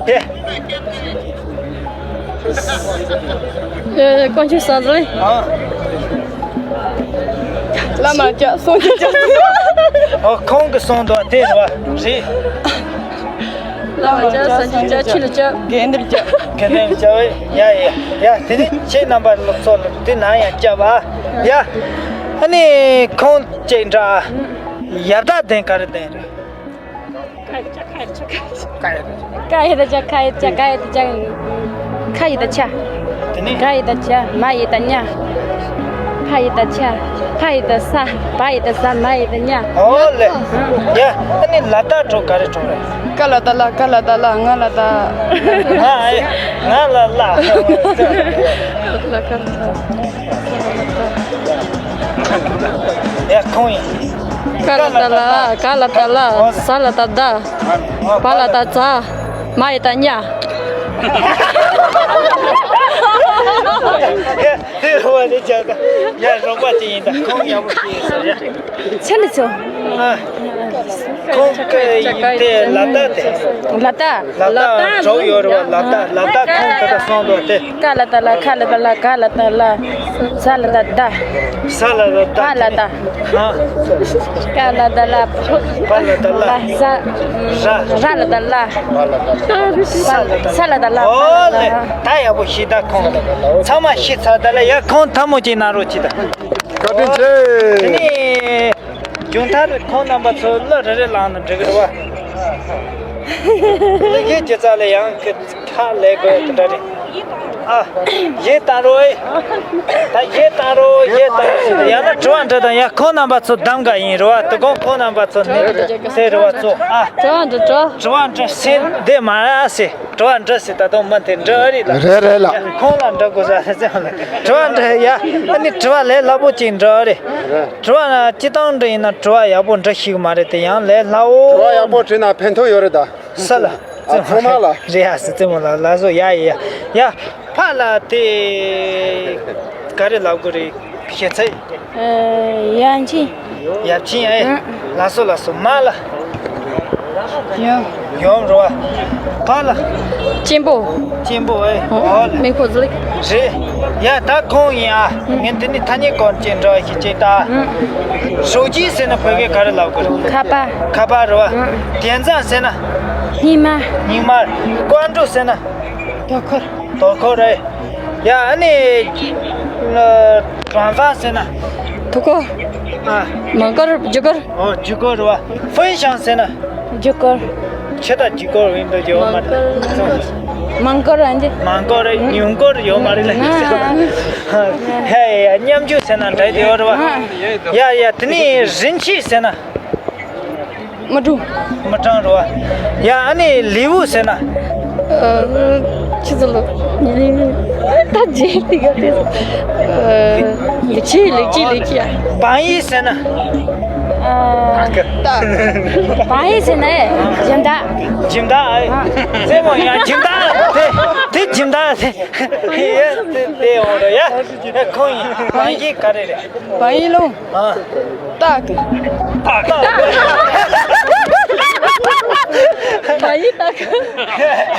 ཡེ། ཨ། དཀོན་མཆོག་གསུམ་ཟེར། ཨ། བླ་མ་ལྕགས་སྲོག་གི་ལྕགས། ཨོ་ཁོང་གི་གསུངས་འདུག་དེ་རེད་བ། རེད། བླ་མ་ལྕགས་སྲོག་གི་ལྕགས། ཆོས་ལ་ལྕགས། དགེ་འདུན་ལྕགས། དགེ་འདུན་ལྕགས། ཡ་ཡ་ཡ། དེ་ནི་ཁྱེད་རྣམ་པ་ལོ་ཚོ་ལ་དེ་ན་ཡང་སྐྱབས་ཨ། ཡ། ཨ་ནི་ཁོང་ཅིག་འདྲ། ཡ་བདག་ལྡན་ག་རེ་ལྡན་རེད། ཁ་ཡི་ད་ཆ། ཁ་ཡི་ད་ཆ། ཁ་ཡི་ད་ཆ། ཁ་ཡི་ད་ཆ། དེ་ནི། ག་ཡི་ད་ཆ། མ་ཡི་ད་ཉ། ཕ་ཡི་ད་ཆ། ཕ་ཡི་ད་ས། བ་ཡི་ད་ཟ། མ་ཡི་ད་མྱ། ཨོ་ལེ། ཡ། ཨ་ནི་ལ་དྭགས་གྲོགས་ག་རེ་གྲོགས་རེད། ཀ་ལ་ད་ལ། ག་ལ་ད་ལ། ང་ལ་ད། ང་ཨེ། ང་ལ་ལ། ལ་ཀ་ལ་ད། ཡ་ཁོང་ཡིན། ཀ་ལ་ད་ལ། ག་ལ་ད་ལ། ཟ་ལ་ད་ད། བ་ལ་ད་ཛ། མ་ཡི་ད་མྱ། དེ་རུ་བ་ནི་ཅག་ད། ཡ་རོགས་པ་ཅིག་ཡིན་ད། ཁོང་ཡག་པོ་ཤེས་ཡོད་ས་ཡ། ཆ་ནི་ཚོ། ཨ། ཁོང་གི་ཡིན་དེ་ལ་དྭགས་དེ། ལ་དྭགས། ལ་དྭགས་གྲོགས་ཡོད་རེད་བ། ལ་དྭགས། ལ་དྭགས་ཁོང་དེ་ད་སོང་འདུག་དེ། ཀ་ལ་ད་ལ། ཁ་ལ་ད་ལ། ག་ལ་ད་ལ། ཟ་ལ་ད་ད། ཟ་ལ་ད་ད། བ་ལ་ད། ཨ། ཀ་ལ་ད་ལ། བ་ལ་ད་ལ། ཟ། ར། ར་ལ་ད་ལ། ས་ལ་ད་ལ། ཨོ་ལེ། ད་ཡག་པོ་ཤེས་ད་ཁོང་། ཚང་མ་ཤེས་ཚར་ད་ལ། ཡ་ཁོང་ཐལ་མོ་ཅིག་གནང་རོགས་གྱིས་ད། བཀའ་དྲིན་ཆེ། དེ་ནས་རྒྱུན་མཐར་ཁོང་རྣམ་པ་ཚོ་གླུ་རེ་རེ་བླངས་ན་འགྲིག་གི་རེད་བ། གླུ་གཞས་ཅི་ཙམ་ལ་ཡང་གི་ཁ་ལས་དགོས་དེ་འདྲ་རེད། ཨ། གཞས་བཏང་རོགས་ཨེ། ད་གཞས་བཏང་རོགས། གཞས་བཏང་རོགས། ཡང་ན་དྲི་བ་འདྲི་དང་། ཡང་ཁོང་རྣམ་པ་ཚོ་གདམ་ག་ཡིན་རེད་བ། དེ་གོང་ཁོང་རྣམ་པ་ཚོ་ནི་དེ་རེད་བ་ཚོ། ཨ། དྲི་བ་འདྲི་དྲི་བ། དྲི་བ་འདྲི་སེམས་བདེ་མ་ཨ་སེ། དྲི་བ་འདྲི་སེ་ད་དུང་མི་དེ་འདྲི་ཨ་རེད་ལ། རེད་རེད་ལ། ཁོང་ལ་འདྲི་དགོས་ས་རེད་ཟེར་བ་ལ། དྲི་བ་འདྲི་ཡ། ཨ་ནི་དྲི་བ་ལས་སླ་པོ་ཅིག་འདྲི་ཨ་རེད། དྲི་བ་ན་སྤྱི་བཏང་འདྲི་ཡིན་ན་དྲི་བ་ཡག་པོ་འདྲི་ཤེས་གི་མ་རེད་དེ། ཡང་ལས་སླ་བོ། དྲི་བ་ཡག་པོ་དྲིས་ན་ཕན་ཐོགས་ཡོད་རེད་ད། ས་ལ། ཨ། ཚང་མ་ལ། རེད་ཡ་སི་རྩེད་མོ་ལ་ལ་བཟོ་ཡ་ཡ་ཡ། ཕ་ལ་དེ་ག་རེ་ལབ་དགོས་རེད། ཞེ་ཚད། ཨ། ཡབ་ཆེན། ཡབ་ཆེན་ཨེ། ཨ། ལགས་སོ་ལགས་སོ། མ་ལ། ཡུམ། ཡུམ་རེད་བ། ཕ་ལ། གཅེན་པོ། གཅེན་པོ་ཨེ། ཨ། འོ་ལ། མིང་ཁོ་ཟི་ལིག་རེད། ཡ་ད་ཁོང་ཡིན་ཨ། ངས་འདི་ནི་ཐ་སྙད་སྐོར་ཅིག་འདྲ་ཞིག་ཅིག་ད། ཨ། ཧྲོ་ཅི་ཟེར་ན་བོད་སྐད་ག་རེ་ལབ་དགོས་རེད། ཁ་པར། ཁ་པར་རེད་བ། ཨ། དེང་སང་ཟེར་ན། སྙིགས་མ། སྙིགས་མ། ཀོང་ཀྲུག་ཟེར་ན། དོ་ཁུར། དོ་ཁུར་རེད། ཡ་ཨ་ནི། ཨ། གྲོང་པ་ཟེར་ན། ཐུག་ཁུར། ཨ། མང་ཀུར། རྒྱུ་ཀུར། ཨོ་རྒྱུ་ཀུར་རེད་བ། ཧྥུན་ཤང་ཟེར་ན། རྒྱུ་ཀུར། ཁྱེད་ད་རྒྱུ་ཀུར་ཡིན་འདུག་ཡོད་མ་རེད། མང་ཀུར་རེད་འདི། མང་ཀུར་རེད། ཉུང་ཀུར་ཡོད་མ་རེད་ལ། ཧ་ཡ་ཡ། མཉམ་རྒྱུ་ཟེར་ན་འདྲ་དེ་ཡོད་རེད་བ། ཡ་ཡ། དེ་ནི་རིན་ཆེན་ཟེར་ན། མི་གྲངས། མི་གྲངས་རེད་བ། ཡ་ཨ་ནི་ལེའུ་ཟེར་ན། ཨ། ཆི་ཟེར་ལོ། ད་རྗེས་དེ་ག་དེ། ཨ། ལེགས་བྱས་ལེགས་བྱས་ལེགས་བྱས། བང་ཡིག་ཟེར་ན། ཨ། ད། བང་ཡིག་ཟེར་ན་ཨེ། སྦྱིན་བདག་སྦྱིན་བདག་ཨེ། རྩེད་མོ་ཡ་སྦྱིན་བདག་དེ། དེ་སྦྱིན་བདག་དེ། དེ་དེ་འོང་རེད་ཡ། ཁོང་ཡིན། བང་ཡིག་ག་རེ་རེད། བང་ཡིག་ལོ། ཨ། སྟག་གི། སྟག་གི། བང་ཡིག་སྟག་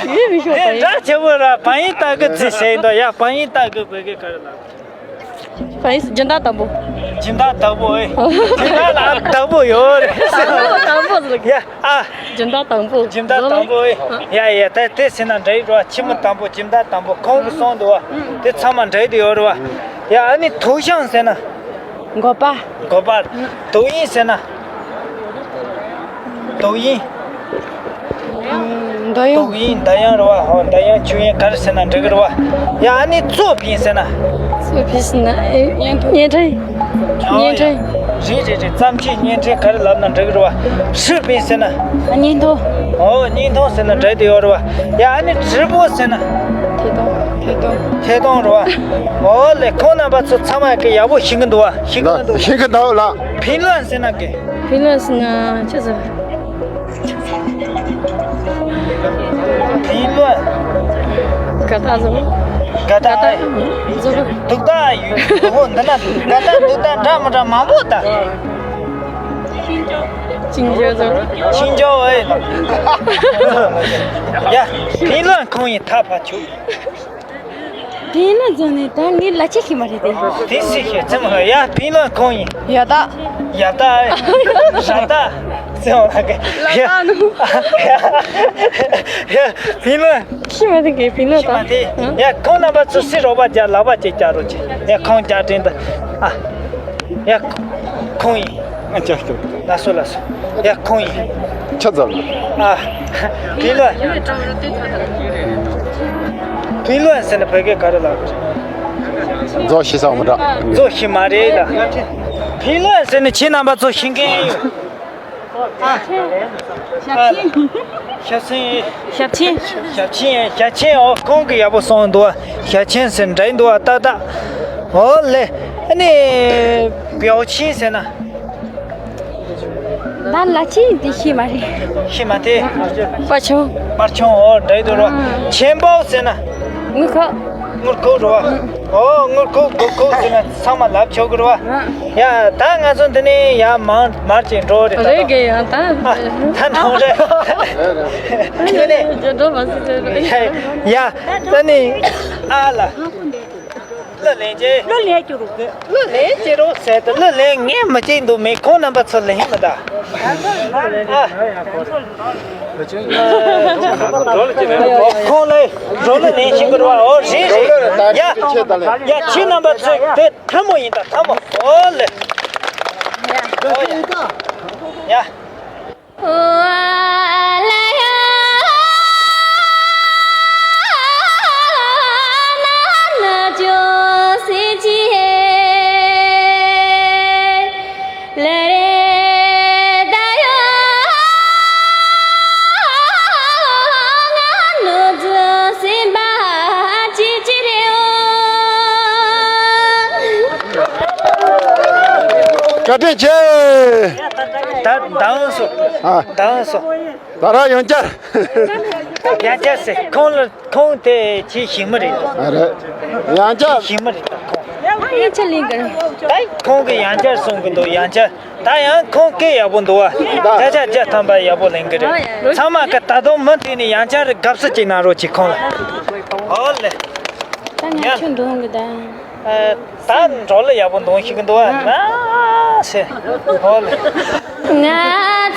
གི། ཡིན་མི་ཤོག་དེ་བང་ཡིག་འདྲ་ཆེ་བོ་ར། བང་ཡིག་སྟག་གི་ཟེར་ཟེར་འདུག་ཡ། བང་ཡིག་སྟག་གི་བོད་སྐད་ག་རེ་ལབ། བང་ཡིག་སྦྱིན་བདག་དང་པོ། སྦྱིན་བདག་དང་པོ་ཨེ། སྦྱིན་བདག་ལ་དང་པོ་ཡོད་རེད། དང་པོ་དང་པོ་ཟེར་ལ། ཡ་ཨ། སྦྱིན་བདག་དང་པོ། སྦྱིན་བདག་དང་པོ་ཨེ། ཡ་ཡ། ད་དེ་ཟེར་ན་འདྲ་ཡི་རེད་བ། ཕྱི་མོ་དང་པོ། སྦྱིན་བདག་དང་པོ། ཁོང་གིས་གསུངས་འདུག་བ། དེ་ཚང་མ་འདྲ་ཡི་ཡོད་རེད་བ། ཡ་ཨ་ནི་དུག་ཤིང་ཟེར་ན། འགོ་པ། འགོ་པ། དུག་དབྱིངས་ཟེར་ན། དུག་དབྱིངས། འདོད་ཡོན། དུག་དབྱིངས། འདོད་ཡོན་རེད་བ། ཧོ། འདོད་ཡོན་ཆུ་ཡོན་ག་རེ་ཟེར་ན་འགྲིག་གི་རེད་བ། ཡ་ཨ་ནི་གཙོ་ཕིང་ཟེར་ན། གཙོ་ཕིང་ཟེར་ན་ཨེ། བརྙན་ཐུང་། བརྙན་འཕྲིན། ཨོ་བརྙན་འཕྲིན། རེད་རེད་རེད། བརྩམས་ཆོས་བརྙན་འཕྲིན་ག་རེ་ལབ་ན་འགྲིག་གི་རེད་བ། ཧྲི་ཕིང་ཟེར་ན། བརྙན་ཐུང་། ཨོ་བརྙན་ཐུང་ཟེར་ན་འགྲིག་དེ་ཡོད་རེད་བ། ཡ་ཨ་ནི་直播ཟེར་ན། ཐད་གཏོང་། ཐད་གཏོང་། ཐད་གཏོང་རེད་བ། ཨོ་ལེ། ཁོང་རྣམ་པ་ཚོ་ཚང་མ་གི་ཡག་པོ་ཤེས་ཀྱི་འདུག་བ། ཤེས་ཀྱི་འདུག་ཤེས་ཀྱི་འདུག་ལ། ཕིང་ལོན་ཟེར་ན་གི། ཕིང་ལོན་ཟེར་ན་ཆི་ཟེར། ཕིང་ལོན། དགའ་རྟགས་བཟོ། དགའ་རྟགས། དགའ་རྟགས་བཟོ། སྡུག་རྟགས་ཡོད། འོ་འདི་ན་དགའ་རྟགས་སྡུག་རྟགས་འདྲ་མི་འདྲ་མང་པོ་ད། ཅིང་ཅོ་བཟོ། ཅིང་ཅོ་ཨེ། ཡ་ཕིང་ལོན་ཁོང་ཡིན། ཐག་ཕར་ཆོད། ཕིང་ལོན་བཟོ་ནས་ད་ངས་ལ་ཆེ་ཤི་མ་རེད་དེ། དེ་སི་ཤི་ཙམ་ཧ། ཡ་ཕིང་ལོན་ཁོང་ཡིན། ཡ་ད། ཡ་ད་ཨེ། ཞ་ད། ཙམ་ཧ་གི། ལ་ད་ནུ། ཡ་ཕིང་ལོན། ཤི་མ་དེ་གི་ཕིང་ལོན་ཤི་མ་དེ། ད། ཡ་ཁོང་རྣམ་པ་ཚོ་སི་རོགས་པ་རྒྱག་ལག་པ་ཅིག་རྒྱག་རོགས་བྱེད། ཡ་ཁོང་རྒྱག་དྲན་ད། ཨ། ཡ་ཁོང་ཡིན། ང་ཅག་སྐྱོ། ལགས་སོ་ལགས་སོ། ཡ་ཁོང་ཡིན། ཆ་ཚང་། ཨ། ཕིང་ལོན། ཕིང་ལོན་ཟེར་ན་བོད་སྐད་ག་རེ་ལབ། རྫོགས་ཤི་ས་མི་འདྲ། རྫོགས་ཤི་མ་རེད་ལ། ཕིང་ལོན་ཟེར་ན་ཁྱེད་རྣམ་པ་ཚོ་ཤེས་མཁན་ཡོད། ཨ། ཞབས་ཆེན། ཞབས་ཆེན། ཞབས་ཆེན། ཞབས་ཆེན། ཨོ་ཁོང་གིས་ཡག་པོ་གསུངས་འདུག་ཞབས་ཆེན་ཟེར་འདྲ་འདུག་ཏག་ཏག་ཨོ་ལེ། ཨ་ནི་བེའུ་ཆེན་ཟེར་ན། ད་ལ་ཆེན་དེ་ཤེས་མ་རེད། ཤེས་མ་ཐེ། པར་ཆུང་། པར་ཆུང་། ཨོ་འདྲ་འདུག་རོ། ཨ། ཆེན་པོ་ཟེར་ན། དངུལ་ཁོག་དངུལ་ཁོག་རོ། ཨོ་དངུལ་ཁོག་དངུལ་ཁོག་ཟེར་ན་ཚང་མ་ལབ་ཆོག་གི་རོ། ཨ། ཡ་ད་ང་ཚོ་འདི་ནས་ཡ་མར་མར་ཅིག་འགྲོ་རེད་ད། རེད་གི་ཡ་ད། ཨ་ད་འགྲོ་རེད། ཁྱོད་ནས། རྒྱ་འགྲོ་མ་སྲིད་ཟེར་རོ། ཡ་ད་ནི་ཨ་ལ། གླུ་ལེན་རྗེས། གླུ་ལེན་རྒྱུ་རུ་དགོས། གླུ་ལེན་རྒྱུ་རུ་ཟེར་ཏེ་གླུ་ལེན་ངས་མི་བྱེད་འདུག་མེད་ཁོང་རྣམ་པ་ཚོ་ལེན་མི་ད། ཨ། ཁོང་ལ་འགྲོ་གླུ་ལེན་བཞིན་གི་རེད་བ། ཨོ་རེད་རེད། ཡ་ཡ་ཁྱེད་རྣམ་པ་ཚོས་དེ་ཐལ་མོ་ཡིན་ད་ཐལ་མོ། ཨོ་ལེ། ཨོ་ཡ། ཡ། བཀའ་དྲིན་ཆེ། ད་ད་འོང་སོ། ཨ། ད་འོང་སོ། ད་ར་ཡང་བསྐྱར། ཡང་བསྐྱར་ཟེར། ཁོང་ལ། ཁོང་དེ་ཁྱེད་ཤེས་མི་རེད། ཨ་རེད། ཡང་བསྐྱར། ཤེས་མི་རེད་ད་ཁོང་། ཡང་ཡིད་ཆེས་ལེན་གི་རེད། ད་ཁོང་གིས་ཡང་བསྐྱར་གསུང་གི་འདུག་ཡང་བསྐྱར། ད་ཡང་ཁོང་སྐད་ཡག་པོ་འདུག་བ། ད་བརྒྱ་ཆ་བརྒྱ་ཐམ་པ་ཡག་པོ་ལེན་གི་རེད། ཚང་མ་གི་ད་དུང་མུ་མཐུད་ནས་ཡང་བསྐྱར་དགའ་བསུ་ཅིག་གནང་རོགས་གྱིས་ཁོང་ལ། ཨོ་ལེ། ད་ང་ཡ། ཁྱོད་འདུག་གི་ད། ད་འགྲོ་ལ་ཡག་པོ་འདོན་ཤེས་ཀྱི་འདུག་ཨ། ཨ་ཟེར། ཧོ་ལེ། ང་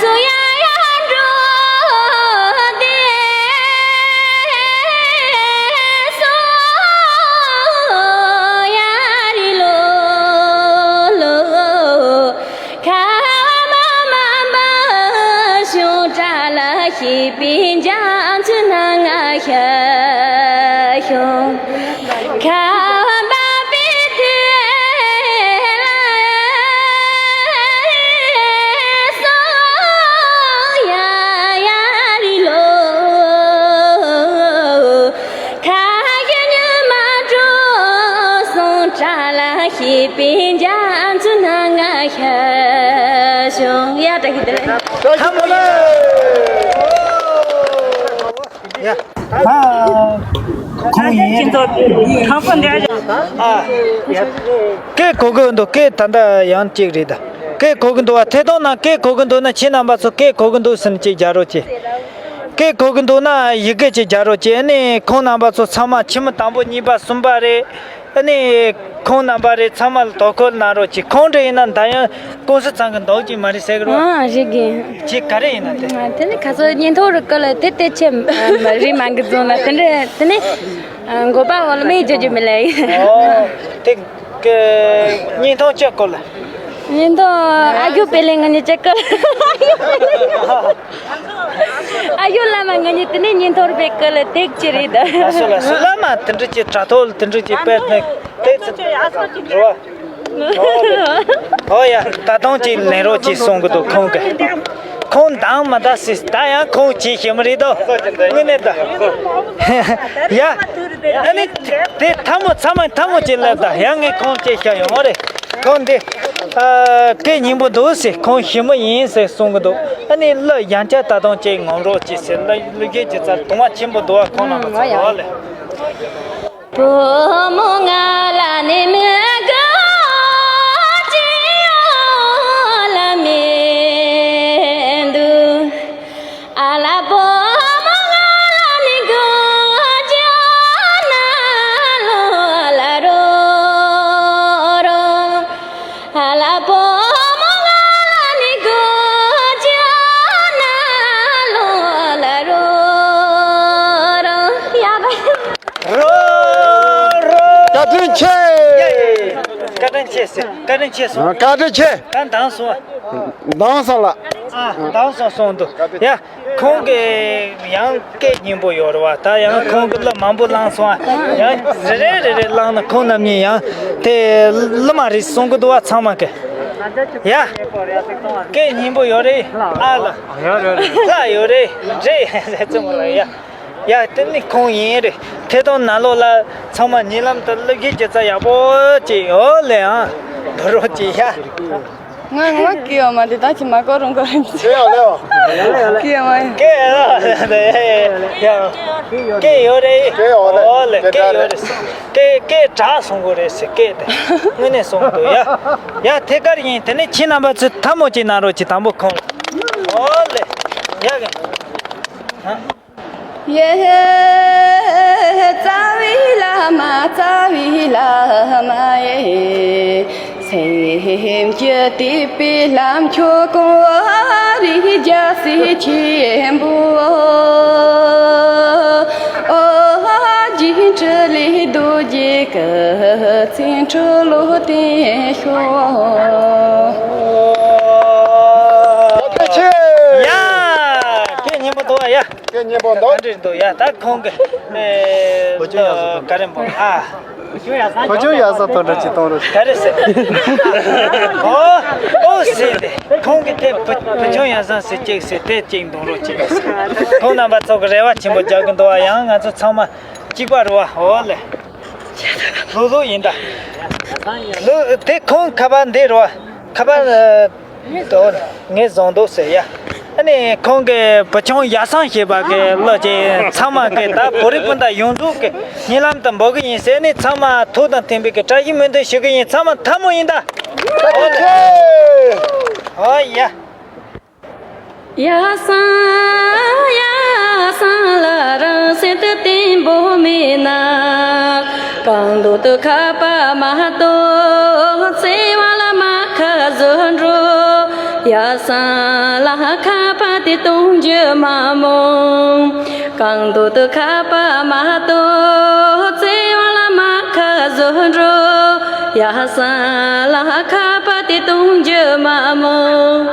ཚོ་ཡ་ཡ་འགྲོ་དེ་སོ་ཡ་རི་ལོ་ལོ། ཁ་བ་མ་མ་མ་ཤོང་། ཏྲ་ལ་ཤི་པིན་ཇང་ཚུ་ན་ང་ཤ་ཤོང་། ཁ་བ་པི་ཏི་ལ་སོ་ཡ་ཡ་རི་ལོ། ཁ་ཡ་ཉི་མ་འགྲོ་སོང་། ཏྲ་ལ་ཤི་པིན་ཇང་ཚུ་ན་ང་ཤ་ཤོང་། ཡ། བཀྲ་ཤིས་བདེ་ལེགས། ཁམས་པ་ལོ། ཡ། ཁོང་ཡིན། ཁམས་པ་འདྲ། ཨ། སྐད་གོ་གི་འདུག་སྐད་ད་ལྟ་ཡང་གཅིག་རེད་ད། སྐད་གོ་གི་འདུག་བ། ཐད་གཏོང་ནང་སྐད་གོ་གི་འདུག་ན། ཁྱེད་རྣམ་པ་ཚོ་སྐད་གོ་གི་འདུག་ཟེར་ནས་གཅིག་རྒྱག་རོགས་གྱིས། སྐད་གོ་གི་འདུག་ན་ཡི་གེ་གཅིག་རྒྱག་རོགས་གྱིས། ཨ་ནི་ཁོང་རྣམ་པ་ཚོ་ཚང་མ་ཁྱིམ་དང་པོ་གཉིས་པ་གསུམ་པ་རེད། ཨ་ནི་ཁོང་རྣམ་པ་རེད། ཚང་མ་ལ་དོ་ཁུར་གནང་རོགས་གྱིས། ཁོང་འདྲ་ཡིན་ན་ད་ཡང་ཀུང་སི་ཚང་གི་འདོགས་ཀྱི་མ་རེད་ཟེར་གི་རེད་བ། ཨ། རེད་གི། ཅི་ག་རེ་ཡིན་ན་དེ། ཨ། དེ་ནི་ཁ་སང་བརྙན་ཐུང་རུ་བཀོད་ལ་དེ་དེ་ཆེ་མ་རེད་མ་གི་རྫོང་ལ་དེ་འདྲ་དེ་ནི། ཨ། མགོ་པ་འོ་ལ་མེད་རྒྱུ་རྒྱུ་མི་ལ་ཡིན། ཨོ། དེ་གི་བརྙན་ཐུང་ཅི་བཀོད་ལ། བརྙན་ཐུང་ཨ་ཡུ་པེ་ལེ་ང་གཉིས་ཅི་བཀོད་ལ། ཨ་ཡོ་བླ་མ་ང་གཉིས་དེ་ནས་བརྙན་ཐུང་རུ་བཀོད་ལ་དེ་ཅི་རེད་ད། ལགས་སོ་ལགས་སོ། བླ་མ་དེ་འདྲ་ཅིག་དྲ་ཐོག་ལ་དེ་འདྲ་ཅིག་དཔེ་ནས་དེ་ཚོ་རེད་བ། ཨོ་ཡ། ད་དུང་ཅིག་ལེན་རོགས་ཅིག་གསུང་གི་འདུག་ཁོང་གིས། ཁོང་འདང་མ་ད་སྲིད་ད་ཡང་ཁོང་ཅིག་ཞིམ་རེད་དོ། དངོས་གནས་ད། ཡ། ཨ་ནི་དེ་ཐལ་མོ་ཚང་མ་ཐལ་མོ་ཅིག་ལབ་ད་ཡང་ངས་ཁོང་ཅིག་བཤད་ཡོང་བ་རེད། ཁོང་འདི། ཨ། སྐད་སྙན་པོ་འདུག་ཟེར། ཁོང་ཞི་མོ་ཡིན་ཟེར་གསུང་གི་འདུག་ཨ་ནི་གླུ་ཡང་བསྐྱར་ད་དུང་ཅིག་ངོམ་རོགས་ཅིག་ཟེར། གླུ་གླུ་གཞས་ཀྱི་རྩལ་གདུང་བ་ཆེན་པོ་འདུག་ཨ། ཁོང་རྣམ་པ་ཚོ་ལ། བུ་མོ་ང་ལ་ནི་མི་དགའ་ཅི་ཡོད་ལ་མི་འདུག་ཨ་ལ་བུ་མོ་ང་ལ་ནི་དགོད་བྱ་ན་ལོ་ལ་རོ་རོ། ཨ་ལ་བུ་མོ་ང་ལ་ནི་དགོད་བྱ་ན་ལོ་ལ་རོ་རོ། ཡ་བ། རོ་རོ། བཀའ་དྲིན་ཆེ། ཡ་ཡ་ཡ། བཀའ་དྲིན་ཆེ་ཟེར། བཀའ་དྲིན་ཆེ་སོང་། བཀའ་དྲིན་ཆེ། ད་འདང་སོང་། འདང་སོང་ལ། ཨ། འདང་སོང་སོང་འདུག་ཡ། ཁོང་གི་ཡང་སྐད་སྙན་པོ་ཡོད་རེད་བ། ད་ཡང་ཁོང་གི་གླུ་མང་པོ་བླངས་སོང་ཨ། ཡང་རེ་རེ་རེ་རེ་བླངས་ན་ཁོང་རྣམ་གཉིས་ཡང་དེ་གླུ་མ་རེད་གསུང་གི་འདུག་བ། ཚང་མ་གི། ཡ། སྐད་སྙན་པོ་ཡོད་རེད་ཨ་ལ། ལྷ་ཡོད་རེད། རེད་ཟེར་ཙམ་ལ་ཡ། ཡ། དེ་ནི་ཁོང་ཡིན་རེད། ཐད་གཏོང་ནང་ལོགས་ལ་ཚང་མ་ཉེ་ལམ་དུ་གླུ་གཞས་སྒྱུ་རྩལ་ཡག་པོ་ཅིག་ཡོད་ལེ་ཨང་། འབུལ་རོགས་ཅིག་ཡ། ང་ང་སྐྱེ་བ་མ་དེ་ད་ཅི་མ་གོ་རུང་གོ་རུང་ཅི། སྐྱེ་བ་ལེ་ཨང་། སྐྱེ་ཡོད་རེད། ཡ། སྐྱེ་ཡོད་རེད། སྐྱེ་ཡོད་རེད། ཨོ་ལེ། སྐྱེ་ཡོད་རེད། སྐྱེ་སྐྱེ་དྲག་སོང་གོ་རེད་ཟེར་སྐད་དེ། དངོས་གནས་སོང་འདུག་ཡ། ཡ་ཐད་ཀར་ཡིན། དེ་ནས་ཁྱེད་རྣམ་པ་ཚོས་ཐལ་མོ་ཅིག་གནང་རོགས་ཅིག་དང་པོ་ཁོང་། ཨོ་ལེ། ཡ་གི། ཡེ། རྩ་བའི་བླ་མ་རྩ་བའི་བླ་མ་ཡེ། སེམས་ཀྱི་བསྟོད་པའི་ལམ་མཆོག་སྐོང་བ་རིགས་རྒྱལ་སྲས་ཆེན་པོ། ཨོ། རྗེ་འཕྲིན་ལས་རྡོ་རྗེ་སྐུ་ཚེ་འཕྲོ་ལོ་བརྟན་ཤོག་ཡ། སྐད་སྙན་པོ་འདུག་ཡ། སྐད་སྙན་པོ་འདུག་ག་འདྲ་འདུག་ཡ། ད་ཁོང་གི་ཨེ། བུ་ཆུང་ཡག་བཟོ་ག་རེ་འབོ་ཨ། བུ་ཆུང་ཡག་བཟོ་དོ་འདྲ་ཅིག་གཏོང་རོགས། ག་རེ་ཟེར། ཨོ། ཨོ་ཟེར་ཏེ། ཁོང་གི་དེ་བུ་བུ་ཆུང་ཡག་བཟོ་ཟེར་ཅིག་ཟེར་དེ་ཅིག་འདོན་རོགས་ཅིག་ཟེར། ཁོང་རྣམ་པ་ཚོ་གི་རེ་བ་ཆེན་པོ་རྒྱག་གི་འདུག་བ། ཡང་ང་ཚོ་ཚང་མ་གཅིག་པ་རེད་བ། ཨོ་ལེ། ལྷུག་ལྷུག་ཡིན་ད། ལྷུག་དེ་ཁོང་ཁ་པར་འདི་རེད་བ། ཁ་པར་ཨ། དོ། ངས་བཟང་འདུག་ཟེར་ཡ། ཨ་ནི་ཁོང་གི་བུ་ཆུང་ཡ་སང་ཞེས་པ་གི་བློ་ཅན་ཚང་མ་གི་ད་བོད་རིགས་སྤུན་ཟླ་ཡོངས་རྫོགས་ཀྱི་སྙན་ལམ་དུ་འབོད་གི་ཡིན་ཟེར་ནས། ཚང་མ་ཐུགས་དང་མཐུན་པའི་གི་བཀྲ་ཤིས་སྨོན་འདུན་ཞུ་གི་ཡིན། ཚང་མ་ཐལ་མོ་ཡིན་ད། ཨོ་ཡ། ཡ་སང་ཡ་སང་ལ་རང་སེམས་དུ་བརྟན་པོ་མེད་ན། གང་འདོད་དུ་ཁ་པར་མ་གཏོང་། བརྩེ་བ་ལ་མ་ཁ་བཟོ་འགྲོ། ཡ་སང་ལ་ཁ་པར་དེ་གཏོང་རྒྱུ་མ་སྨོས། གང་འདོད་དུ་ཁ་པར་མ་གཏོང་། བརྩེ་བ་ལ་མ་ཁ་བཟོ་འགྲོ། ཡ་སང་ལ་ཁ་པར་དེ་གཏོང་རྒྱུ་མ་སྨོས།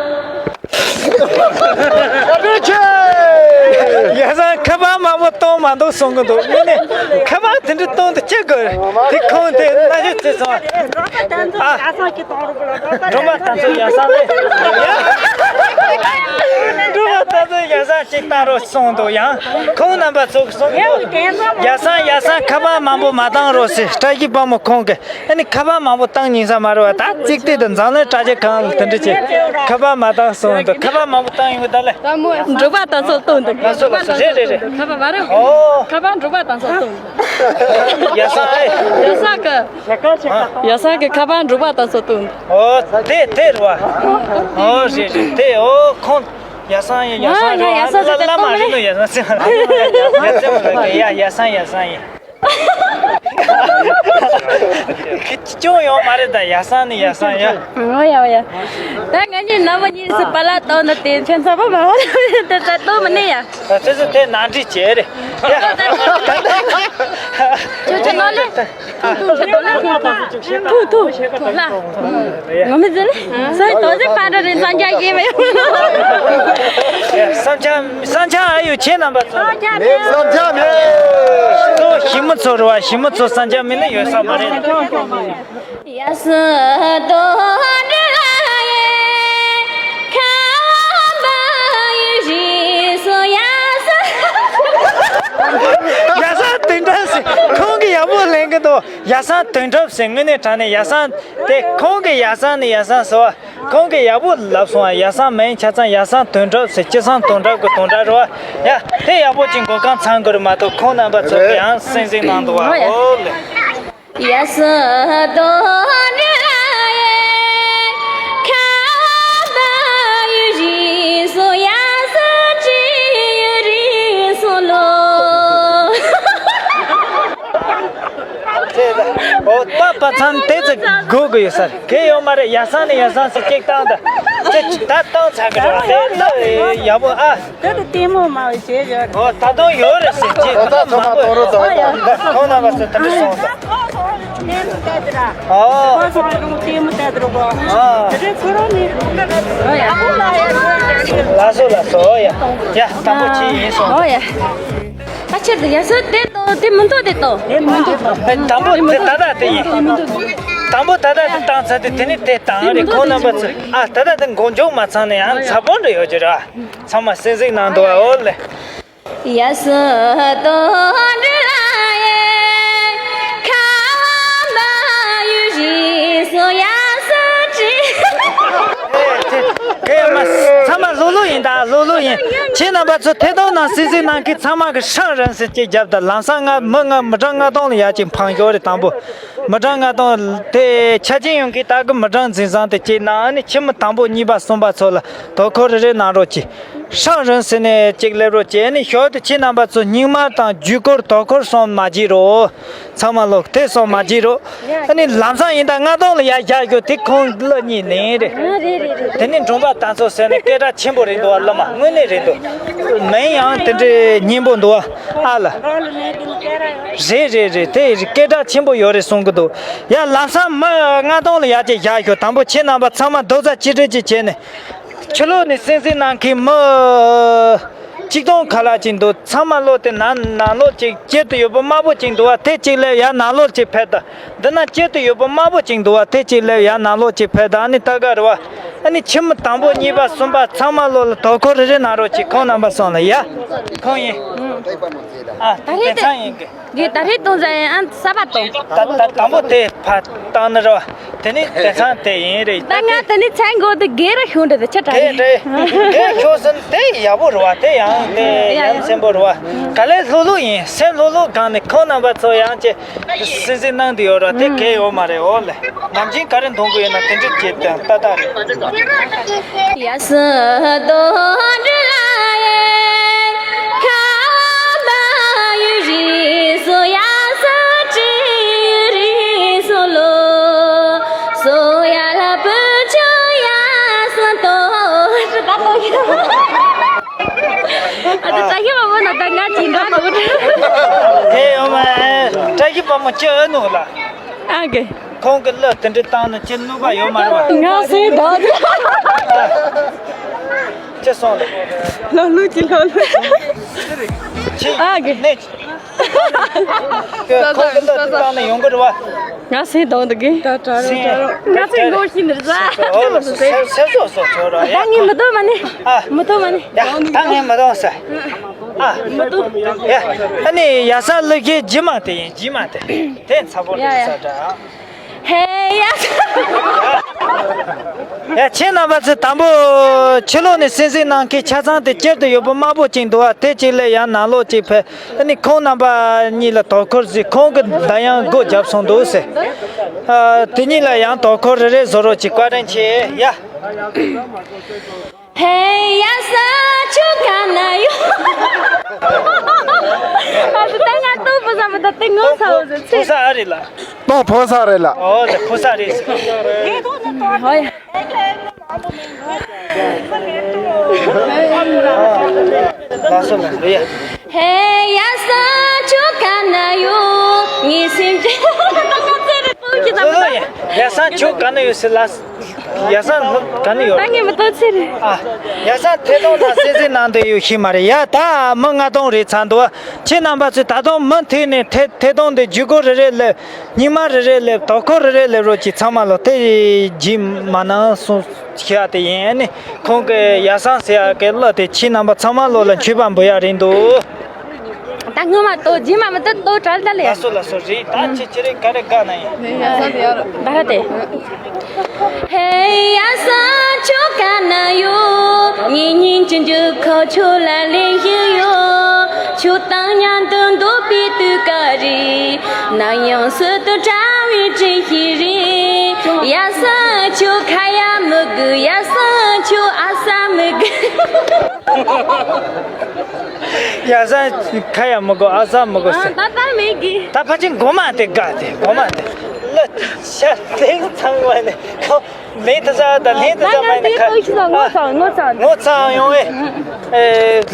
ཡ་སང་ཁ་པར་མང་པོ་གཏོང་མ་འདུག་གསུང་གི་འདུག་དངོས་གནས་ཁ་པར་དེ་འདྲ་གཏོང་དུ་ཅི་དགོས་རེད། དེ་ཁོང་དེ་ན་ཆུ་ཚེ་སོང་། ཨ། འགྲོ་མ་དང་ཚོ་ཡ་སང་ལེ། འགྲོ་མ་དང་ཚོ་ཡ་སང་ཅིག་བཏང་རོགས་གསུང་འདུག་ཡང་ཁོང་རྣམ་པ་ཚོ་གསུང་འདུག་ཡ་སང་ཡ་སང་ཁ་པར་མང་པོ་མ་བཏང་རོགས་ཟེར། བཀྲ་ཤིས་དཔལ་མོ་ཁོང་གི། ཨ་ནི་ཁ་པར་མང་པོ་བཏང་ཉན་ས་མ་རེད་བ། ད་གཅིག་ལྟོས་དང་། འཛམ་གླིང་དྲ་རྒྱ་གང་ལ་དེ་འདྲ་བྱས་ཁ་པར་མ་བཏང་གསུངས་འདུག་ཁ་པར་མང་པོ་བཏང་ཡོང་གི་ད་ལེ། འབྲོག་པ་དང་ཚོགས་གཏོང་འདུག་ལགས་སོ་ལགས་སོ། རེད་རེད་རེད། ཁ་པར་མ་རེད། ཨོ། ཁ་པར་འབྲོག་པ་དང་ཚོགས་གཏོང་འདུག་ཡ་སང་ཨེ། ཡ་སང་གི། ཡ་སང་གི་ཁ་པར་འབྲོག་པ་དང་ཚོགས་གཏོང་འདུག་ཨོ་དེ་དེ་རེད་བ། ཨོ་རེད་རེད་དེ། ཨོ་ཁོང་ཡ་སང་ཡ་ཡ་སང་རེད་བ། ཡ་སང་ཟེར་ལ་མ་རེད་ནོ་ཡ་སང་ཟེར། ཡ་ཡ་སང་ཡ་སང་ཡིན། ཁྱོད་ཡོང་མ་རེད་ད། ཡ་སང་ནི་ཡ་སང་ཡ། ཨོ་ཡ་ཨོ་ཡ། ད་ང་གཉིས་ནམ་བུ་གཉིས་སུ་པ་ལགས་བཏང་ན་དེ་ཁྱོད་ཚ་པོ་མ་འོ་ལ་དེ་ད་གཏོང་མི་ནུས་ཡ། ད་ཚེ་ཚེ་དེ་ནང་འདྲི་བྱེད་རེད། ཡ། ཁྱོད་ཚོ་ནང་ལས། ཐུག་ཐུག་ཐུག་ཐུག་ཐུག་ཐུག་ཐུག་ལ། ང་མི་ཚེ་ལས་སོ་དོ་ཚེ་ཕ་འདྲ་རེད། འཚང་རྒྱ་ཡེ་མེད། བསམ་འཆར་བསམ་འཆར་ཨ་ཡོད་ཁྱེད་རྣམ་པ་ཚོ། བསམ་འཆར་མེད། ཞི་མི་ཚོ་རེད་བ། ཞི་མི་ཚོ་བསམ་འཆར་མེད་ན་ཡོད་ས་མ་རེད། ཡ་སི་དོ་འདྲ་ཡེ་ཁ་བ་ཡུ་ཞི་སོ་ཡ་སི། ཡ་སི་དེ་འདྲ་ཟེར། ཁོང་གི་ཡག་པོ་ལེན་གི་འདུག་ཡ་སི་དོན་གྲུབ་ཟེར། དངོས་གནས་དྲང་གནས་ཡ་སི་དེ་ཁོང་གི་ཡ་སི་ནི་ཡ་སི་སོ། ཁོང་གིས་ཡག་པོ་ལབ་སོང་ཨ། ཡ་སང་མིང་ཆ་ཚང་ཡ་སང་དོན་གྲུབ་ཟེར། ཅི་སང་དོན་གྲུབ་ཀྱི་དོན་གྲུབ་རེད་བ། ཡ་དེ་ཡག་པོ་ཅིག་མགོ་རྐང་ཚང་དགོས་རེད་མ་གཏོགས། ཁོང་རྣམ་པ་ཚོ་གིས་ཡང་སེམས་གཟིགས་གནང་འདུག་བ། ཨོ་ལེ། ཡ་སི་དོན་གྲུབ་ཁ་བ་ཡུ་རི་སོ་ཡ་སི་ཅི་ཡུ་རི་སོ་ལོ། ཨོ་ད་པ་ཚང་དེ་ཚོ་དགོས་ཀྱི་ཡོད་ས་རེད། གལ་ཡོད་མ་རེད། ཡ་སང་ནི་ཡ་སང་ཟེར་གཅིག་བཏང་ད། ཅི་ད་བཏང་ཚར་གི་རེད་བ། དེ་ཡག་པོ་ཨ། དེ་དུ་ལྟད་མོ་མ་བྱེད་ཡོད། ཨོ་ད་དུང་ཡོད་རེད་ཟེར་གྱི། ད་ལྟ་ཚང་མ་གཏོང་རོགས་གནང་། ཁོང་རྣམ་པ་ཚོ་དེ་འདྲ་སོང་ད། ཨོ། ལགས་སོ་ལགས་སོ། ཡ་ཡ་དང་པོ་ཅི་ཡིན་སོང་། ཨོ་ཡ། ད་ཕྱིར་དུ་ཡ་སོ་དེ་དང་དེ་མི་འདུག་དེ་དང་། དེ་མི་འདུག་དང་པོ་དེ་ད་ལྟ་དེ་ཡིན། དེ་མི་འདུག་དང་པོ་ད་ལྟ་དེ་བཏང་ཚར་དུས་དེ་ནི་དེ་བཏང་རེད། ཁོང་རྣམ་པ་ཚོས་ཨ་ད་ལྟ་དེ་མགོ་མཇུག་མ་ཚང་ནས་ཡང་ཚ་པོ་འདྲ་ཡོད་ཀྱི་རེད། ཚང་མ་སེམས་གཟིགས་གནང་འདུག་ཨ། ཨོ་ལེ། ཡ་སི་དོ་འདྲ་ཡེ་ཁ་བ་ཡུ་ཞི་སོ་ཡ་སི་ཅི། ཨེ་ཚེ། ཨེ་མ། ཚང་མ་ལོ་ལོ་ཡིན་ད། ལོ་ལོ་ཡིན། ཁྱེད་རྣམ་པ་ཚོ་ཐད་གཏོང་ནང་སེམས་གཟིགས་གནང་མཁན་ཚང་མ་གིས་ཧྲང་རན་ཟེར་གཅིག་རྒྱབ་དང་། ལམ་སང་ང་མི་ང་མི་གྲངས་ལྔ་སྟོང་ལ་ཡར་ཅིག་འཕངས་ཡོད་རེད། དང་པོ་མི་གྲངས་ལྔ་སྟོང་དེ་ཆ་རྐྱེན་ཡོད་མཁན་དག་གིས་མི་གྲངས་འཛིན་བཟང་དེ་གཅིག་གནང་། ཨ་ནི་ཁྱིམ་མི་དང་པོ་གཉིས་པ་གསུམ་པ་ཚོ་ལ་དོ་ཁུར་རེ་རེ་གནང་རོགས་གྱིས། ཧྲང་རན་ཟེར་ནས་གཅིག་སླེབས་རོགས་གྱིས། ཨ་ནི་ཞོར་དུ་ཁྱེད་རྣམ་པ་ཚོ་སྙིང་དམར་དང་རྒྱུ་སྐོར་དོ་ཁུར་སོང་མ་བརྗེད་རོགས། ཚང་མ་ལོག་དེ་སོང་མ་བརྗེད་རོགས། ཨ་ནི་ལམ་སང་ཡིན་ད་ལྔ་སྟོང་ལ་ཡར་བཞག་རྒྱུ་དེ་ཁོང་གླུ་གཉིས་ལེན་རེད། དེ་ནི་འབྲོང་པ་དང་ཚོ་ཟེར་ནས་སྐད་གྲགས་ཆེན་པོ་རེད་འདུག་བ། གླུ་མ་དངོས་གནས་རེད་འདུག་མིང་ཡང་དེ་འདྲའི་སྙན་པོ་འདུག་བ། ཨ་ལ། རེད་རེད་རེད། དེ་སྐད་གྲགས་ཆེན་པོ་ཡོད་རེད་གསུང་གི་འདུག་ཡ་ལམ་སང་མི་ལྔ་སྟོང་ལ་ཡར་ཅིག་བཞག་རྒྱུ། དང་པོ་ཁྱེད་རྣམ་པ་ཚང་མ་རྡོག་རྩ་གཅིག་སྒྲིལ་ཅིག་བྱས་ནས། ཕྱི་ལོགས་ནས་སེམས་གཟིགས་གནང་མཁན་མི་ཆིག་སྟོང་ཁ་ལག་ཅིག་འདུག་ཚང་མ་ལོག་དེ་ནང་ནང་ལོགས་ཅིག་དཀྱིལ་དུ་ཡོད་པ་དམར་པོ་ཅིག་འདུག་བ། དེ་གཅིག་སླེབས། ཡར་ནང་ལོགས་ཅིག་ཕེབས་དང་། འདི་ན་དཀྱིལ་དུ་ཡོད་པ་དམར་པོ་ཅིག་འདུག་བ། དེ་གཅིག་སླེབས། ཡར་ནང་ལོགས་ཅིག་ཕེབས་དང་། ཨ་ནི་ལྟ་ག་རེད་བ། ཨ་ནི་ཁྱིམ་དང་པོ་གཉིས་པ་གསུམ་པ་ཚང་མ་ལོག་ལ་དོ་ཁུར་རེ་རེ་གནང་རོགས་གྱིས། ཁོང་རྣམ་པ་སོང་ལ་ཡ། ཁོང་ཡིན། ཨ་ད་རེད་དེ་ཚང་ཡིན་གི། ངས་ད་རེས་གཏོང་ཟ་ཡིན། ཨ་གསར་པ་གཏོང་། ད་ད་དང་པོ་དེ་ཕར་བཏང་ནི་རེད་བ། དེ་ནི་དེང་སང་དེ་ཡིན་རེད། ད་ང་དེ་ནི་མཚན་གོ་དེ་རྒན་ར་ཤོང་འདྲ་དེ་ཆ་དྲག་དེ་ཡིན། རེད། རྒན་ཤོག་ཟིན་དེ་ཡག་པོ་རེད་བ། དེ་ཡང་དེ་ཡ་ཡ། ཡ་མཚན་པོ་རེད་བ། ག་ལེ་ལྷུག་ལྷུག་ཡིན། སེམས་ལྷུག་ལྷུག་སྒང་ནས་ཁོང་རྣམ་པ་ཚོ་ཡང་ཅེ་སེམས་སེམས་གནང་དུ་ཡོད་ར། དེ་གལ་ཡོད་མ་རེད། འོ་ལེ། ནམ་རྒྱུན་ག་རེ་འདོན་དགོས་ཡོད་ན་དེ་འདྲ་བྱེད་དང་ཏག་ཏག་རེད། ཨ་ད་ད་ཧི་མ་མོ་ན་ད་ང་ཅིག་འདྲ་འདུག་དེ་ཡོད་མ་རེད། བཀྲ་ཤིས་པ་མོ་ཅི་ཨ་ནུ་ལ། ཨ་གེ། ཁོང་གི་གླུ་དེ་འདྲ་བཏང་ན་ཅི་ནུས་པ་ཡོད་མ་རེད་བ། ང་སེ་ད། ཅི་སོང་ལ། ལྷོ་ལྷོ་ཅི་ལྷོ་ལྷོ། ཅི། ཨ་གེ། ནས། ཁོང་གི་གླུ་དེ་བཏང་ན་ཡོང་གི་རེད་བ། ང་སེ་ད་འདུག་གེ། ད་དྲ་རོ་དྲ་རོ། ང་སེ་འགོ་ཤི་ནི་རེད་ཟ། ཨོ་ལ་སོ་སེ་སོ་སོ་ཆོ་ར། ད་ངས་མི་ཐོབ་མ་ནི། ཨ། མི་ཐོབ་མ་ནི། ཡ། ད་ངས་མི་ཐོབ་ས། ཨ། མི་ཐོབ། ཡ། ཨ་ནི་ཡ་ས་ལུག་གི་ཇི་མ་དེ་ཡིན། ཇི་མ་དེ། དེ་ཚ་པོ་ཡ་ལུག་ཡ། ས་འདྲ། ཧེ་ཡ་ས། ཡ། ཁྱེད་རྣམ་པ་ཚོས་དང་པོ་ཕྱི་ལོགས་ནས་གསན་གཟིགས་གནང་མཁན་ཆ་ཚང་དེ་སྤྱིར་དུ་ཡོད་པ་དམར་པོ་ཅིག་འདུག་བ། དེ་གཅིག་ལས་ཡང་ནང་ལོགས་ཅིག་ཕེབས། ཨ་ནི་ཁོང་རྣམ་པ་གཉིས་ལ་དོ་ཁུར་གཟིགས། ཁོང་གི་མདའ་ཡང་སྒོ་བརྒྱབ་སོང་འདུག་ཟེར། ཨ། དེ་གཉིས་ལ་ཡང་དོ་ཁུར་རེ་རེ་བཟོ་རོགས་གྱིས། བཀའ་དྲིན་ཆེ། ཡ། ཧེ་ཡ་ས་ཆུ་ག་ན་ཡོད། ཨ་ད་ང་ཏོ་བུ་ས་མི་ད་ཏེ་ངོ་ས་བུ་ས་ཕོ་ས་ཨ་རེད་ལ། ཏོ་ཕོ་ས་རེད་ལ། ཨོ་ད་ཕོ་ས་རེད། ཧོ་ཡ། ལགས་སོ་ལགས་སོ་ཡ། ཧེ་ཡ་ས་ཆུ་ག་ན་ཡོད། ངའི་སེམས་ཀྱི་ད་ང་ཚེ་རེ་ཏོ་གི་ད་ལོ་ལོ་ཡ། ཡ་ས་ཆུ་ག་ན་ཡོད་ཟེར་ལ། ཡ་ས་ལོ་ག་ན་ཡོད། ད་ངས་མི་ཏོ་ཚེ་རེ། ཨ། ཡ་ས་ཐད་གཏོང་དང་གསན་གཟིགས་གནང་འདོད་ཡོད་ཤི་མ་རེད་ཡ། ད་མི་ལྔ་སྟོང་རེད་ཚར་འདུག་ཁྱེད་རྣམ་པ་ཚོས་ད་དུང་མུ་མཐུད་ནས་ཐད་ཐད་གཏོང་དེ་བརྒྱུད་སྐུར་རེ་རེ་ལེབ། སྙིང་མ་རེ་རེ་ལེབ། དོ་ཁུར་རེ་རེ་ལེབ་རོགས་གྱིས། ཚང་མ་ལོ་དེ་རྗེས་མ་ནང་གསུངས་ཤེས་ཡ་དེ་ཡིན། ཨ་ནི་ཁོང་གི་ཡ་སང་ཟེར་ཡ་གི་གླུ་དེ་ཁྱེད་རྣམ་པ་ཚང་མ་ལོ་ལ་མཆོད་པ་འབུལ་ཡ་རེད་འདུག་ད་སྔོན་མ་ཏོ་རྗེས་མ་མི་ཏོ་ཏོ་གྲལ་ད་ལེ། ལགས་སོ་ལགས་སོ་རེད། ད་ཁྱེད་ཁྱེད་རེ་ག་རེ་དགའ་ན་ཡིན། ད་ར་དེ། ཧེ་ཡ་ས་ཆུ་ག་ན་ཡོད། ངེད་གཉིས་ཀྱི་འཇུག་ཁོ་ཆུ་ལ་ལེན་བཞིན་ཡོད། ཆུ་དང་མཉམ་དུ་འདུག་པའི་དུས་སྐབས་རེད། ནམ་ཡང་སྲོལ་དུ་བྲལ་བའི་དྲན་ཤེས་རེད། ཡ་ས་ཆུ་ཁ་ཡ་མི་དགོས། ཡ་ས་ཆུ་ཨ་ས་མི་དགོས། ཡ་ས་ཁ་ཡ་མི་དགོས། ཨ་ས་མི་དགོས་ཟེར། ད་ད་མེད་གི། ད་ཕ་ཆེན་མགོ་མ་དེ་དགའ་དེ་མགོ་མ་དེ་ལ་ཤ་དེ་ཚང་བ་ནས་ཁོ། ལེན་ཐུབ་ས་དང་ལེན་ཐུབ་ས་མ་ཡིན་ན་ཁ། ངོ་ཚ་ངོ་ཚ། ངོ་ཚ་ཡོང་ཨེ།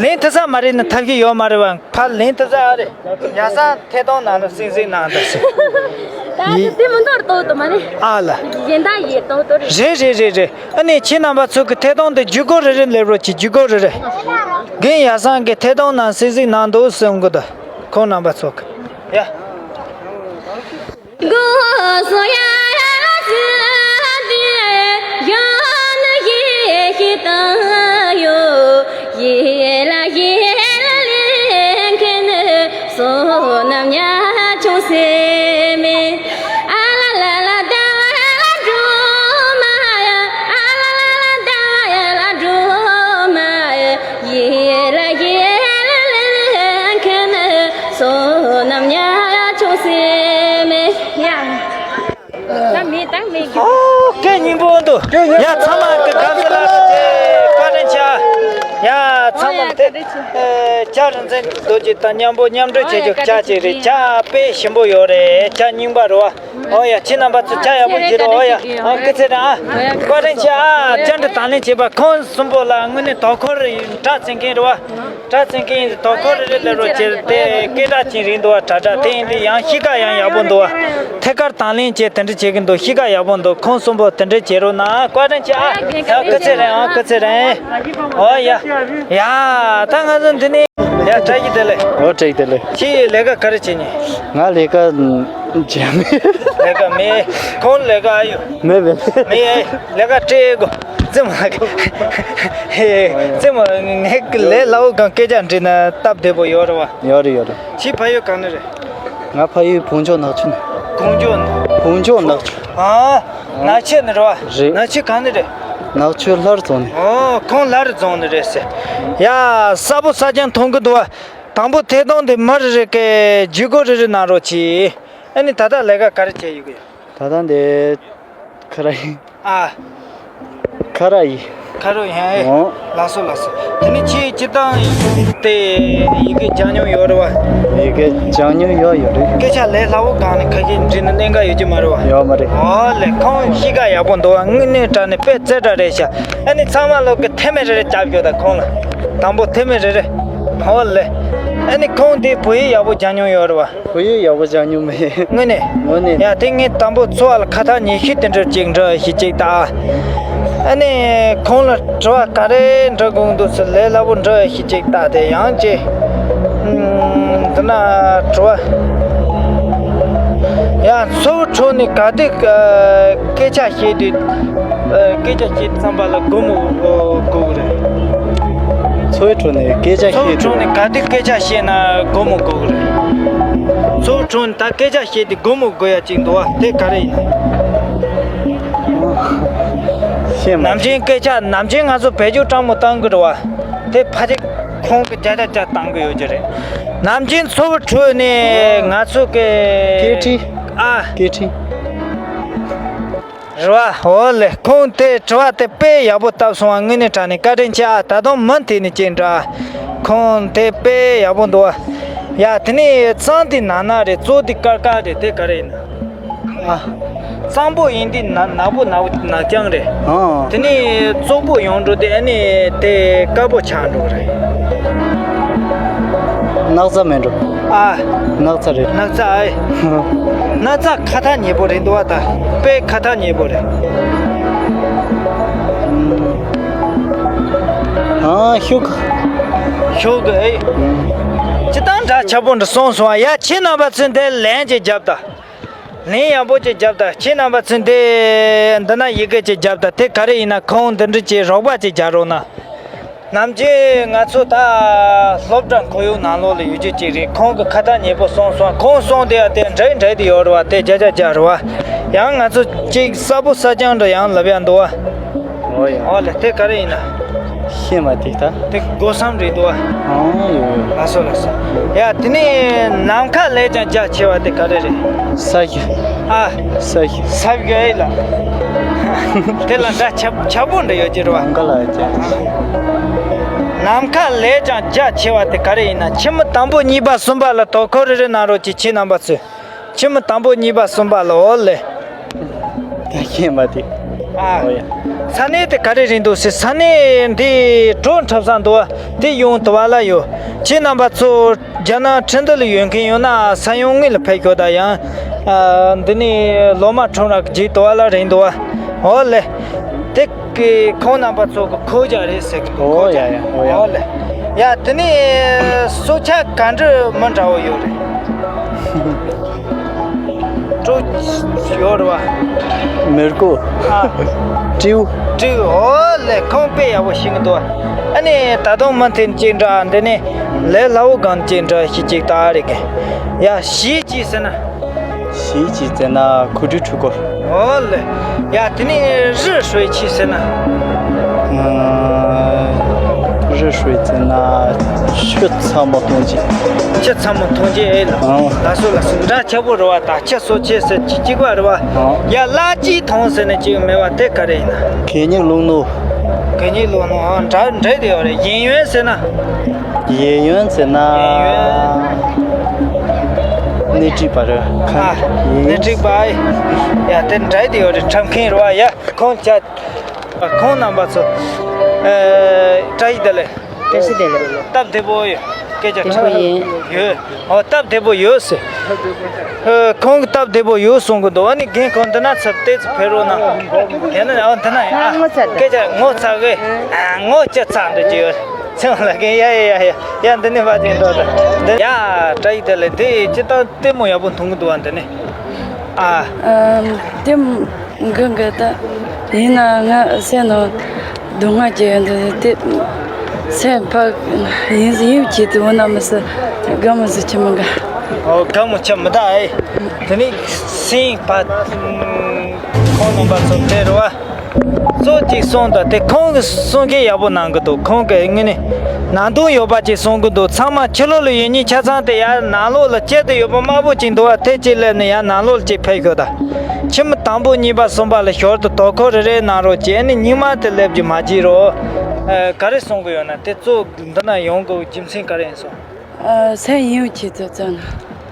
ལེན་ཐུབ་ས་མ་རེད་ན་ཐབས་ཀྱི་ཡོད་མ་རེད་བ། ཕར་ལེན་ཐུབ་ས་ཨ་རེད། ཡ་ས་ཐད་གཏོང་ནང་ལ་གསན་གཟིགས་གནང་དང་ཟེར། ད་ཨ་ནི་དེ་མི་འདོར་ཏོ་ཏོ་མ་རེད། ཨ་ལ། གཞན་དག་ཡེ་ཏོ་ཏོ་རེད། རེད་རེད་རེད་རེད། ཨ་ནི་ཁྱེད་རྣམ་པ་ཚོ་གི་ཐད་གཏོང་དེ་བརྒྱུད་སྐུར་རེ་རེ་ལེབ་རོགས་གྱིས། བརྒྱུད་སྐུར་རེ་རེ། རྒན་ཡ་སང་གི་ཐད་གཏོང་ནང་གསན་གཟིགས་གནང་འདུག་གསུང་གི་འདུག་ཁོང་རྣམ་པ་ཚོ་གི། ཡ། ད་མེད་ད་མེད་ཀྱི། ཨོ་སྐད་སྙན་པོ་འདུག་ཡ་ཚང་མ་གི་དགའ་བསུ་ལ་བཀའ་དྲིན་ཆེ། ཡ་ཚང་མ་དེ་ཨེ་བྱ་རིན་ཆེན་རྡོ་རྗེ་དང་མཉམ་པོ་མཉམ་འབྲེལ་བྱེད་རྒྱུ་བྱ་ཅིག་རེད། བྱ་དཔེ་ཞིམ་པོ་ཡོད་རེད། བྱ་རྙིང་པ་རེད་བ། ཨོ་ཡ་ཁྱེད་རྣམ་པ་ཚོ་བྱ་ཡག་པོ་བྱེད་རོགས། ཨོ་ཡ་ཨ་སྐུ་ཚེ་རིང་ཨ། བཀའ་དྲིན་ཆེ་ཨ། བཅར་འདྲི་དང་ལེན་བྱེད་པ་ཁོང་གསུམ་པོ་ལ་དངོས་གནས་དོ་ཁུར་གྲ་བཙན་མཁན་རེད་བ། གྲ་བཙན་མཁན་ཡིན། དོ་ཁུར་རེ་རེ་ལེབ་རོགས་བྱེད་དེ་སྐད་གྲགས་ཅན་རེད་འདུག་བ། དྲ་གྲགས་དེ་ཡིན་དུས་ཡང་གཤིས་ཀ་ཡང་ཡག་པོ་འདུག་བ། ཐད་ཀར་དང་ལེན་བྱས་དེ་འདྲ་བྱེད་ཀྱི་འདུག་གཤིས་ཀ་ཡག་པོ་འདུག་ཁོང་གསུམ་པོ་དེ་འདྲ་བྱེད་རོགས་གནང་། བཀའ་དྲིན་ཆེ་ཨ། ཡ་སྐུ་ཚེ་རིང་ཨ། སྐུ་ཚེ་རིང་། ཨོ་ཡ། ཡ་ད་ང་ཚོ་འདི་ནས་ཡ་བཀྲ་ཤིས་བདེ་ལེགས། ཨོ་བཀྲ་ཤིས་བདེ་ལེགས། ཁྱེད་ལས་ཀ་ག་རེ་བྱེད་ཉེ། ང་ལས་ཀ་བྱེད་མེད། ལས་ཀ་མེད། ཁོང་ལས་ཀ་ཨ་ཡོད། མེད་མེད་མེད། མེད་ཨེ། ལས་ཀ་སྤྲད་དགོས། རྩེད་མོ་ལགས། ཧེ། རྩེད་མོ་ངས་ལས་སླ་བོ་གང་སྐད་ཆ་འདྲི་ན་སྟབས་བདེ་པོ་ཡོད་རེད་བ། ཡོད་རེད་ཡོད་རེད། ཁྱེད་ཕ་ཡུལ་གང་ནས་རེད། ང་ཕ་ཡུལ་བོད་ལྗོངས་ནག་ཆུ་ནས། བོད་ལྗོངས། བོད་ལྗོངས་ནག་ཆུ། ཨ། ནག་ཆུ་ནས་རེད་བ། རེད། ནག་ཆུ་གང་ནས་རེད། ནག་ཆུ་ལྷ་རི་རྫོང་ནས། ཨོ། ཁོང་ལྷ་རི་རྫོང་ནས་རེད་ཟེར། ཡ། གསར་པོ་གསར་རྐྱང་མཐོང་གི་འདུག་བ། དང་པོ་ཐད་གཏོང་དེ་མར་རེ་རེ་གི་བརྒྱུད་སྐུར་རེ་རེ་གནང་རོགས་གྱིས། ཨ་ནི་ད་ལྟ་ལས་ཀ་ག་རེ་བྱས་ཡོད་གི་ཡོད། ད་ལྟ་འདི་ཁ་ར་ཡིན། ཨ། ཁ་ར་ཡིན། ཁ་རོ་ཡིན། ཨེ། ཨོ། ལགས་སོ་ལགས་སོ། དེ་ནི་ཁྱེད་སྤྱིར་བཏང་དེ་ཡི་གེ་སྦྱང་མྱོང་ཡོད་རེད་བ། ཡི་གེ་སྦྱང་མྱོང་ཡོད་ཡོད་རེད། སྐད་ཆ་ལས་སླ་བོ་གང་ནས་ཁ་ཤས་འདྲི་ན་གནད་འགག་ཡོད་ཀྱི་མ་རེད་བ། ཡོད་མ་རེད། ཨོ་ལེ། ཁོང་གཤིས་ཀ་ཡག་པོ་འདུག་བ། དངོས་གནས་དྲང་གནས་དཔེ་རྩེ་གྲ་རེད་ཤག་ཨ་ནི་ཚང་མ་ལོག་གི་ཐེ་མེ་རེ་རེ་རྒྱབ་ཡོད་ད་ཁོང་ལ། དང་པོ་ཐེ་མེ་རེ་རེ། ཨོ་ལེ། ཨ་ནི་ཁོང་དེ་བོད་ཡིག་ཡག་པོ་སྦྱང་མྱོང་ཡོད་རེད་བ། བོད་ཡིག་ཡག་པོ་སྦྱང་མྱོང་མེད། དངོས་གནས། དངོས་གནས། ཡ། དེ་ངས་དང་པོ་འཚོ་བ་ལ་ཁ་ཐག་ཉེ་ཤོས་དེ་འདྲ་ཅིག་འདྲི་ཞིག་ཅིག་ད། ཨ་ནི་ཁོང་ལ་དྲི་བ་ག་རེ་འདྲི་དགོས་འདུག་ཟེར་ལས་སླ་པོ་འདྲི་ཞིག་ཅིག་ད། དེ་ཡང་ཅི། ཨུམ། འདི་ན་དྲི་བ། ཡ། འཚོ་བའི་ཁྲོད་ནས་ག་དུས་སྐད་ཆ་བཤད་དུས། སྐད་ཆ་བཤད་བསམ་པ་ལ་སྒོར་མོ་དགོས་ཀྱི་རེད། འཚོ་བའི་ཁྲོད་ནས་སྐད་ཆ་བཤད་འཚོ་བའི་ཁྲོད་ནས་ག་དུས་སྐད་ཆ་བཤད་ན་སྒོར་མོ་དགོས་ཀྱི་རེད། འཚོ་བའི་ཁྲོད་ནས་ད་སྐད་ཆ་བཤད་དུས་སྒོར་མོ་དགོས་ཡ་ཅིག་འདུག་བ། དེ་ག་རེ་ཡིན། ཤེས་མ། ནམ་རྒྱུན་སྐད་ཆ་ནམ་རྒྱུན་ང་ཚོ་བེད་སྤྱོད་སྤྲང་མོ་བཏང་གི་རེད་བ། དེ་ཕལ་ཆེར་ཁོང་གི་བརྒྱ་ཆ་བརྒྱ་བཏང་གི་ཡོད་ཀྱི་རེད། ནམ་རྒྱུན་འཚོ་བའི་ཁྲོད་ནས་ང་ཚོ་གི། སྐད་འཕྲིན། ཨ། སྐད་འཕྲིན། རེད་བ། འོ་ལེ། ཁོང་དེ་དྲི་བ་དེ་དཔེ་ཡག་པོ་བཏབ་སོང་བ། དངོས་གནས་དྲང་གནས་བཀའ་དྲིན་ཆེ་ཨ། ད་དུང་མུ་མཐུད་ནས་ཅིག་འདྲི། ཁོང་དེ་དཔེ་ཡག་པོ་འདུག་བ། ཡ། དེ་ནས་གཙང་དེ་ནག་ནག་རེད། བཙོག་དེ་དཀར་དཀར་རེད། དེ་ག་རེ་ཡིན་ན། ཨ། གཙང་པོ་ཡིན་དུས་ནག་ནག་པོ་ནག་ནག་རྐྱང་རེད། ཨང་། དེ་ནས་བཙོག་པོ་ཡོང་འགྲོ་དུས་ཨ་ནི་དེ་དཀར་པོ་ཆགས་འགྲོ་གི་རེད། སྣག་ཚ་མེད་འགྲོ། ཨ། སྣག་ཚ་རེད། སྣག་ཚ་ཨེ། སྣག་ཚ་ཁ་ཐག་ཉེ་པོ་རེད་འདུག་བ། ད་དཔེ་ཁ་ཐག་ཉེ་པོ་རེད། ཨང་། ཤུགས། ཤུགས་ཨེ། སྤྱིར་བཏང་འདྲ་ཆགས་པོ་འདྲ་སོང་སོང་བ། ཡ། ཁྱེད་རྣམ་པ་ཚོས་འདི་ལན་ཅིག་རྒྱབ་ད། ལན་ཡག་པོ་ཅིག་རྒྱབ་ད། ཁྱེད་རྣམ་པ་ཚོས་འདི་འདི་ན་ཡི་གེ་ཅིག་རྒྱབ་ད། དེ་ག་རེ་ཡིན་ན། ཁོང་འདི་འདྲ་ཅིག་རོགས་པ་ཅིག་རྒྱག་རོགས་གནང་། ནམ་རྒྱུན་ང་ཚོ་ད་སློབ་གྲྭ་ཁོར་ཡུག་ནང་ལོགས་ལ་ཡོད་རྒྱུ་ཅིག་རེད། ཁོང་གི་ཁ་ཐག་ཉེ་པོ་སོང་སོང་། ཁོང་སོང་དེ་ཡ་དེ་འདྲ་འདྲ་དེ་ཡོད་རེད་བ། དེ་བརྒྱ་ཆ་བརྒྱ་རེད་བ། ཡང་ང་ཚོ་ཅིག་གསར་པོ་གསར་རྐྱང་འདྲ་ཡང་ལབ་ཡ་འདུག་བ། ཨོ་ཡ། ཨོ་ལེ། དེ་ག་རེ་ཡིན་ན། ཤེས་མ་ཐིག་ད། དེ་སྒོ་སམ་རེད་འདུག་བ། ཨང་། ཡོད་ཡོད། ལགས་སོ་ལགས་སོ། ཡ། དེ་ནས་ནམ་མཁའ་ལས་ཀྱང་རྒྱ་ཆེ་བ་དེ་ག་རེ་རེད། ས་གཞི། ཨ། ས་གཞི། ས་གཞི་ཨེ་ལ། དེ་ལ་འདྲ་ཆ་ཆ་པོ་འདྲ་ཡོད་ཀྱི་རེད་བ། ནམ་མཁའ་ལ་རྒྱ་ཆེ། ནམ་མཁའ་ལས་ཀྱང་རྒྱ་ཆེ་བ་དེ་ག་རེ་ཡིན་ན། ཁྱིམ་དང་པོ་གཉིས་པ་གསུམ་པ་ལ་དོ་ཁུར་རེ་རེ་གནང་རོགས་གྱིས། ཁྱེད་རྣམ་པ་ཚོས། ཁྱིམ་དང་པོ་གཉིས་པ་གསུམ་པ་ལ། འོ་ལེ། ད་ཤེས་མ་ཐིག་ཨ། ཨོ་ཡ། ས་གནས་དེ་ག་རེ་རེད་འདུག་ཟེར། ས་གནས་འདི་བྲོ་འཁྲབ་ས་འདུག་བ། དེ་ཡོང་དུ་བ་ལ་ཡོད། ཁྱེད་རྣམ་པ་ཚོ་རྒྱ་ནག་ཁྲིན་ཏུ་ལ་ཡོད་མཁན་ཡོད་ན་ས་ཡོམ་དངོས་ལ་ཕེབས་ཤོག་ད། ཡང་ཨ། འདི་ནས་ལོ་མ་ཁྲོམ་ར་གི་རྗེས་དུ་བ་ལ་རེད་འདུག་བ། འོ་ལེ། དེ་གི་ཁོང་རྣམ་པ་ཚོ་གི་ཁོག་རྒྱག་རེད་ཟེར་གི་འདུག་ཨོ་ཡ་ཡ། ཨོ་ཡ། འོ་ལེ། ཡ། དེ་ནས་སྲོག་ཆགས་ག་འདྲ་མི་འདྲ་བོ་ཡོད་རེད། སྤྲོ་ཡོད་རེད་བ། མེ་རྐོ། ཨ། སྤྲེའུ། སྤྲེའུ། འོ་ལེ། ཁོང་དཔེ་ཡག་པོ་ཤེས་གི་འདུག་ཨ་ནི་ད་དུང་མུ་མཐུད་ཅིག་འདྲ། འདི་ནས་ལས་སླ་བོ་གང་ཅིག་འདྲ་ཞིག་ཅིག་ད་རེད་གི། ཡ། གཞས་ཅིག་ཟེར་ན། གཞས་ཅིག་ཟེར་ན་གོ་སྒྲིག་ཁྲུས་སྐོར། འོ་ལེ། ཡ། དེ་ནས་རི་ཧྲོས་ཅིག་ཟེར་ན། ཨ། རི་ཧྲོས་ཟེར་ན་ཆུ་ཚ་མོ་འཐུང་ཅིག་ཆུ་ཚ་མོ་འཐུང་ཅིག་ཨེ་ལ། ཨང་། ལགས་སོ་ལགས་སོ། འདྲ་ཆགས་པོ་རེད་བ། ད་ཁྱི་གསོད་ཆེད་ཟེར་གཅིག་གཅིག་པ་རེད་བ། ཨང་། ཡ། གླ་ཅིག་ཐོངས་ཟེར་ནས་ཅིག་མེད་བ། དེ་ག་རེ་ཡིན་ན། གད་སྙིགས་བླུགས་ནོ། གད་སྙིགས་བླུགས་ནོ། ཨང་། འདྲ་འདྲ་དེ་ཡོད་རེད། གཡས་གཡོན་ཟེར་ན། གཡས་གཡོན་ཟེར་ན། གཡས་གཡོན། སྣེ་ཁྲིད་པ་རེད། ཨ། སྣེ་ཁྲིད་པ། ཡ། དེ་འདྲ་དེ་ཡོད་རེད། འཁྲབ་མཁན་རེད་བ། ཡ། ཁོང་ཅག་ཁོང་རྣམ་པ་ཚོ། ཨ། བཀྲ་ཤིས་བདེ་ལེགས། བཀྲ་ཤིས་བདེ་ལེགས། སྟབས་བདེ་པོ་ཡོད། སྐད་ཆ། བདེ་པོ་ཡིན། ཡོད། ཨོ། སྟབས་བདེ་པོ་ཡོད་ཟེར། ཨ། ཁོང་གི་སྟབས་བདེ་པོ་ཡོད་གསུང་གི་འདུག་ཨ་ནི་རྒན་ཁོང་འདི་ན་ཚུར་ཏོག་ཙམ་ཕེབས་རོགས་གནང་། དེ་ན། ཨོ། འདི་ན། ཨ། ངོ་ཚ་གི། སྐད་ཆ་ངོ་ཚ་གི། ཨ། ངོ་ཅི་ཚ་འདྲ་ཅིག་ཡོད། ཚེ་དབང་ལགས་ཀྱིས། ཡ་ཡ་ཡ་ཡ། ཡ། འདི་ནས་ཕར་ཅིག་འགྲོ་ད། འདི། ཡ། བཀྲ་ཤིས་བདེ་ལེགས། འདི་སྤྱིར་བཏང་ལྟད་མོ་ཡག་པོ་མཐོང་གི་འདུག་ཨ། འདི་ནས། ཨ། ཨ། ལྟད་མོ། འགི་འགི་ད། ཡིན་ན་ང་སེམས་ནང་སྡུག་བསྔལ་གྱི་འདི་དེ་སེམས་ཕ་ཡིན་ཡིན་གྱི་དེ་འོ་ན་མི་སྲིད་དགའ་མི་སྲིད་ཁྱིམ་མི་དགའ། ཨོ་དགའ་མོ་ཆེ་མི་ད་ཨེ། དེ་ནི་སེང་བ་ཁོང་རྣམ་པ་ཚོ་དེ་རུ་བ། གཙོ་གཅིག་གསུང་དང་དེ་ཁོང་གི་གསུང་མཁན་ཡག་པོ་གནང་གི་འདུག་ཁོང་གི་ངོས་ནས་ནང་དོན་ཡོད་པ་ཅིག་གསུང་གི་འདུག་ཚང་མ་ཕྱི་ལོགས་ལ་ཡོད་ཉིན་ཆ་ཚང་དེ་ཡར་ནང་ལོགས་ལ་བསྐྱལ་དུ་ཡོད་པ་དམར་པོ་ཅིག་འདུག་བ། དེ་ཅིག་སླེབས་ནས་ཡར་ནང་ལོགས་ལ་ཅིག་ཕེབས་ཤོག་དང་། ཁྱིམ་དང་པོ་གཉིས་པ་གསུམ་པ་ལ་ཞོར་དུ་དོ་ཁུར་རེ་རེ་གནང་རོགས་བྱས་ནས་སྙིང་མ་དེ་སླེབས་རྒྱུ་མ་བརྗེད་རོགས། ཨ། ག་རེ་གསུང་གི་ཡོད་ན་དེ་གཙོ་འདི་ན་ཡོང་དགོས་རྒྱུ་མཚན་ག་རེ་ཡིན་སོང་། ཨ། སེམས་ཡིན་ཁྱེད་ཚོ་ཙང་ན།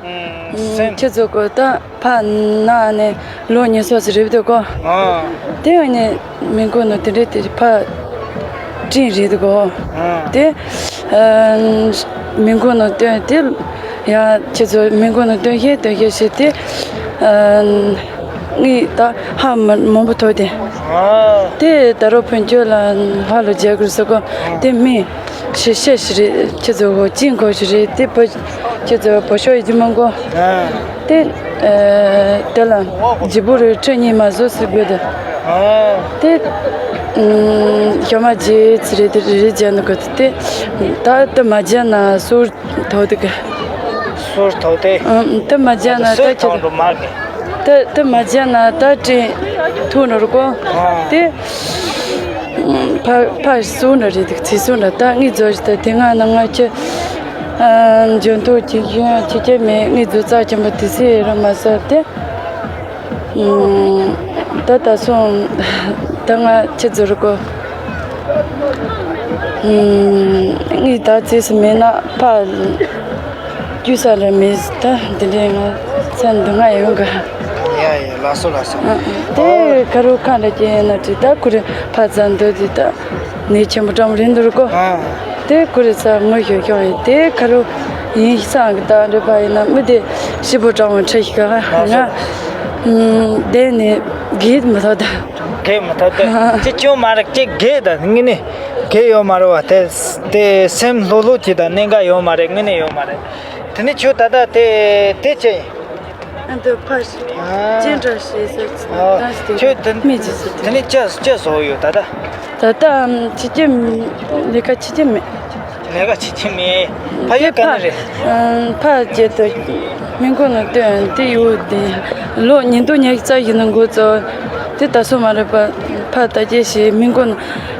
ཨུམ། སེམས། ཁྱེད་ཚོ་གོ་ད་ཕ་ན་ནས་ལོ་ཉི་ཤུ་ཙམ་རེད་འདུག་གོ། ཨ། དེ་ཡང་ནས་མི་མགོ་ནོ་དེ་འདྲས་དེ་ཕ་སྤྲིན་རེད་འདུག་གོ། ཨ། དེ་ཨ་མི་མགོ་ནོ་སྟོན་དེ་ཡང་ཁྱེད་ཚོ་མི་མགོ་ནོ་སྟོན་ཤེས་སྟོན་ཤེས་ཞེས་དེ། ཨ། ངས་ད་ཧ་མ་མང་པོ་ཐོགས་ཏེ། ཨ། དེ་ད་རུང་ཕུན་ཆོད་ལ་ཧ་ལོ་རྒྱག་དགོས་ཟེར་གོ། དེ་མི་ཤི་ཤེས་ཤི་རེད། ཁྱེད་ཚོ་གོ་ཅིང་གོ་ཤི་རེད། དེ་བུ་ཁྱེད་ཚོ་བུ་ཤོག་ཡིན་གྱི་མང་གོ། ཨ། དེ་ཨ་དེ་ལ་ཇི་བུ་རེ་ཁྲི་གཉིས་མ་བཟོ་སྲིད་དགོས་དེ། ཨ། དེ་ཨ་ཞོ་མ་རྗེས་ཚི་རེད་དེ་རེ་རེ་རྒྱག་ནི་གོ། དེ་ད་དེ་མ་རྒྱག་ན་སོར་ཐོག་དེ་གི། སོར་ཐོག་དེ། ཨ། དེ་མ་རྒྱག་ན་ད་སོར་ཁྱེད་ཐོག་འགྲོ་མ་གི། དེ་དེ་མ་བྱས་ན་ད་དྲན་ཐུག་འགྲོ་རུ་གོ། ཨ། དེ་ཕ་ཕ་སུ་འདྲ་རེད་འདུག་ཚེ་སུ་འདྲ་ད་ངས་བཟོ་ཞིག་ད་དེ་ང་ན་ང་ཁྱི་འཇོན་ཐུག་ཅིག་ཡོན་ཅིག་ཅེ་མེད། ངས་བཟོ་རྩ་ཆེན་པོ་དེ་སེ་ར་མ་ཟ་དེ། ད་ད་སོང་ད་ང་ཁྱི་བཟོ་རུ་གོ། ངས་ད་ཚེ་སུ་མེད་ན་ཕ། རྒྱུ་ས་ར་མེད་ད་འདི་འདྲའི་ང་ཚ་འདི་ང་ཡོང་ག་ཡ་ཡ་ལགས་སོ་ལགས་སོ། དེ་ཁ་རུ་ཁ་འདྲ་ཅན་ཡིན་ན་དྲི་ད་ཁུ་རེ་ཕ་ཚ་འདོད་དེ་ད་ནས་ཆེན་པོ་འགྲམ་རིན་འདུར་གོ། དེ་ཁུ་རེ་ཚ་ངོ་ཤོད་ཤོག་ཡིན་དེ་ཁ་རུ་ཡིན་སང་གི་ད་འདྲ་པ་ཡིན་ན་མི་དེ་ཞི་བོ་འགྲམ་ཁྲི་ཤི་ག་ང་དེ་ནས་གེད་མི་ཐོག་ད། གེད་མི་ཐོག་དེ་ཅི་ཅུང་མ་རག་ཅི་གེད་ད་ངི་ནི་གེད་ཡོད་མ་རེད་བ། དེ་དེ་སེམས་ལྷོད་ལྷོད་ཅི་ད་གནད་འགག་ཡོད་མ་རེད། ངི་ནི་ཡོད་མ་རེད། དེ་ནི་ཁྱོད་ད་ལྟ་དེ་དེ་ཅི་ཡིན། ཨ་འདི་ཕ་ཞིག་ཨ། ཅི་འདྲ་ཞིག་ཟེར་ཨ། ད་ཞིག་ཁྱོད་དེ་མི་ཅི་ཟེར་དེ་ནི་ཅི་ཅི་བཟོ་ཡོད་ད་ལྟ། ད་ལྟ་ཨམ་ཅི་ཅི་ལས་ཀ་ཅི་ཅི་མེད། ལས་ཀ་ཅི་ཅི་མེད། ཕ་ཡུལ་ག་ནས་རེད། ཨམ་ཕ་རྒྱལ་དུ་མི་མགོ་ནས་བཏོན་དེ་ཡོད་དེ་ལོ་ཉིས་སྟོང་ཉི་ཤུ་རྩ་བཞི་ནས་འགོ་བཙུགས་དེ་ད་སོ་མ་རེད་པ། ཕ་ད་རྒྱལ་ཞིག་མི་མགོ་ནས་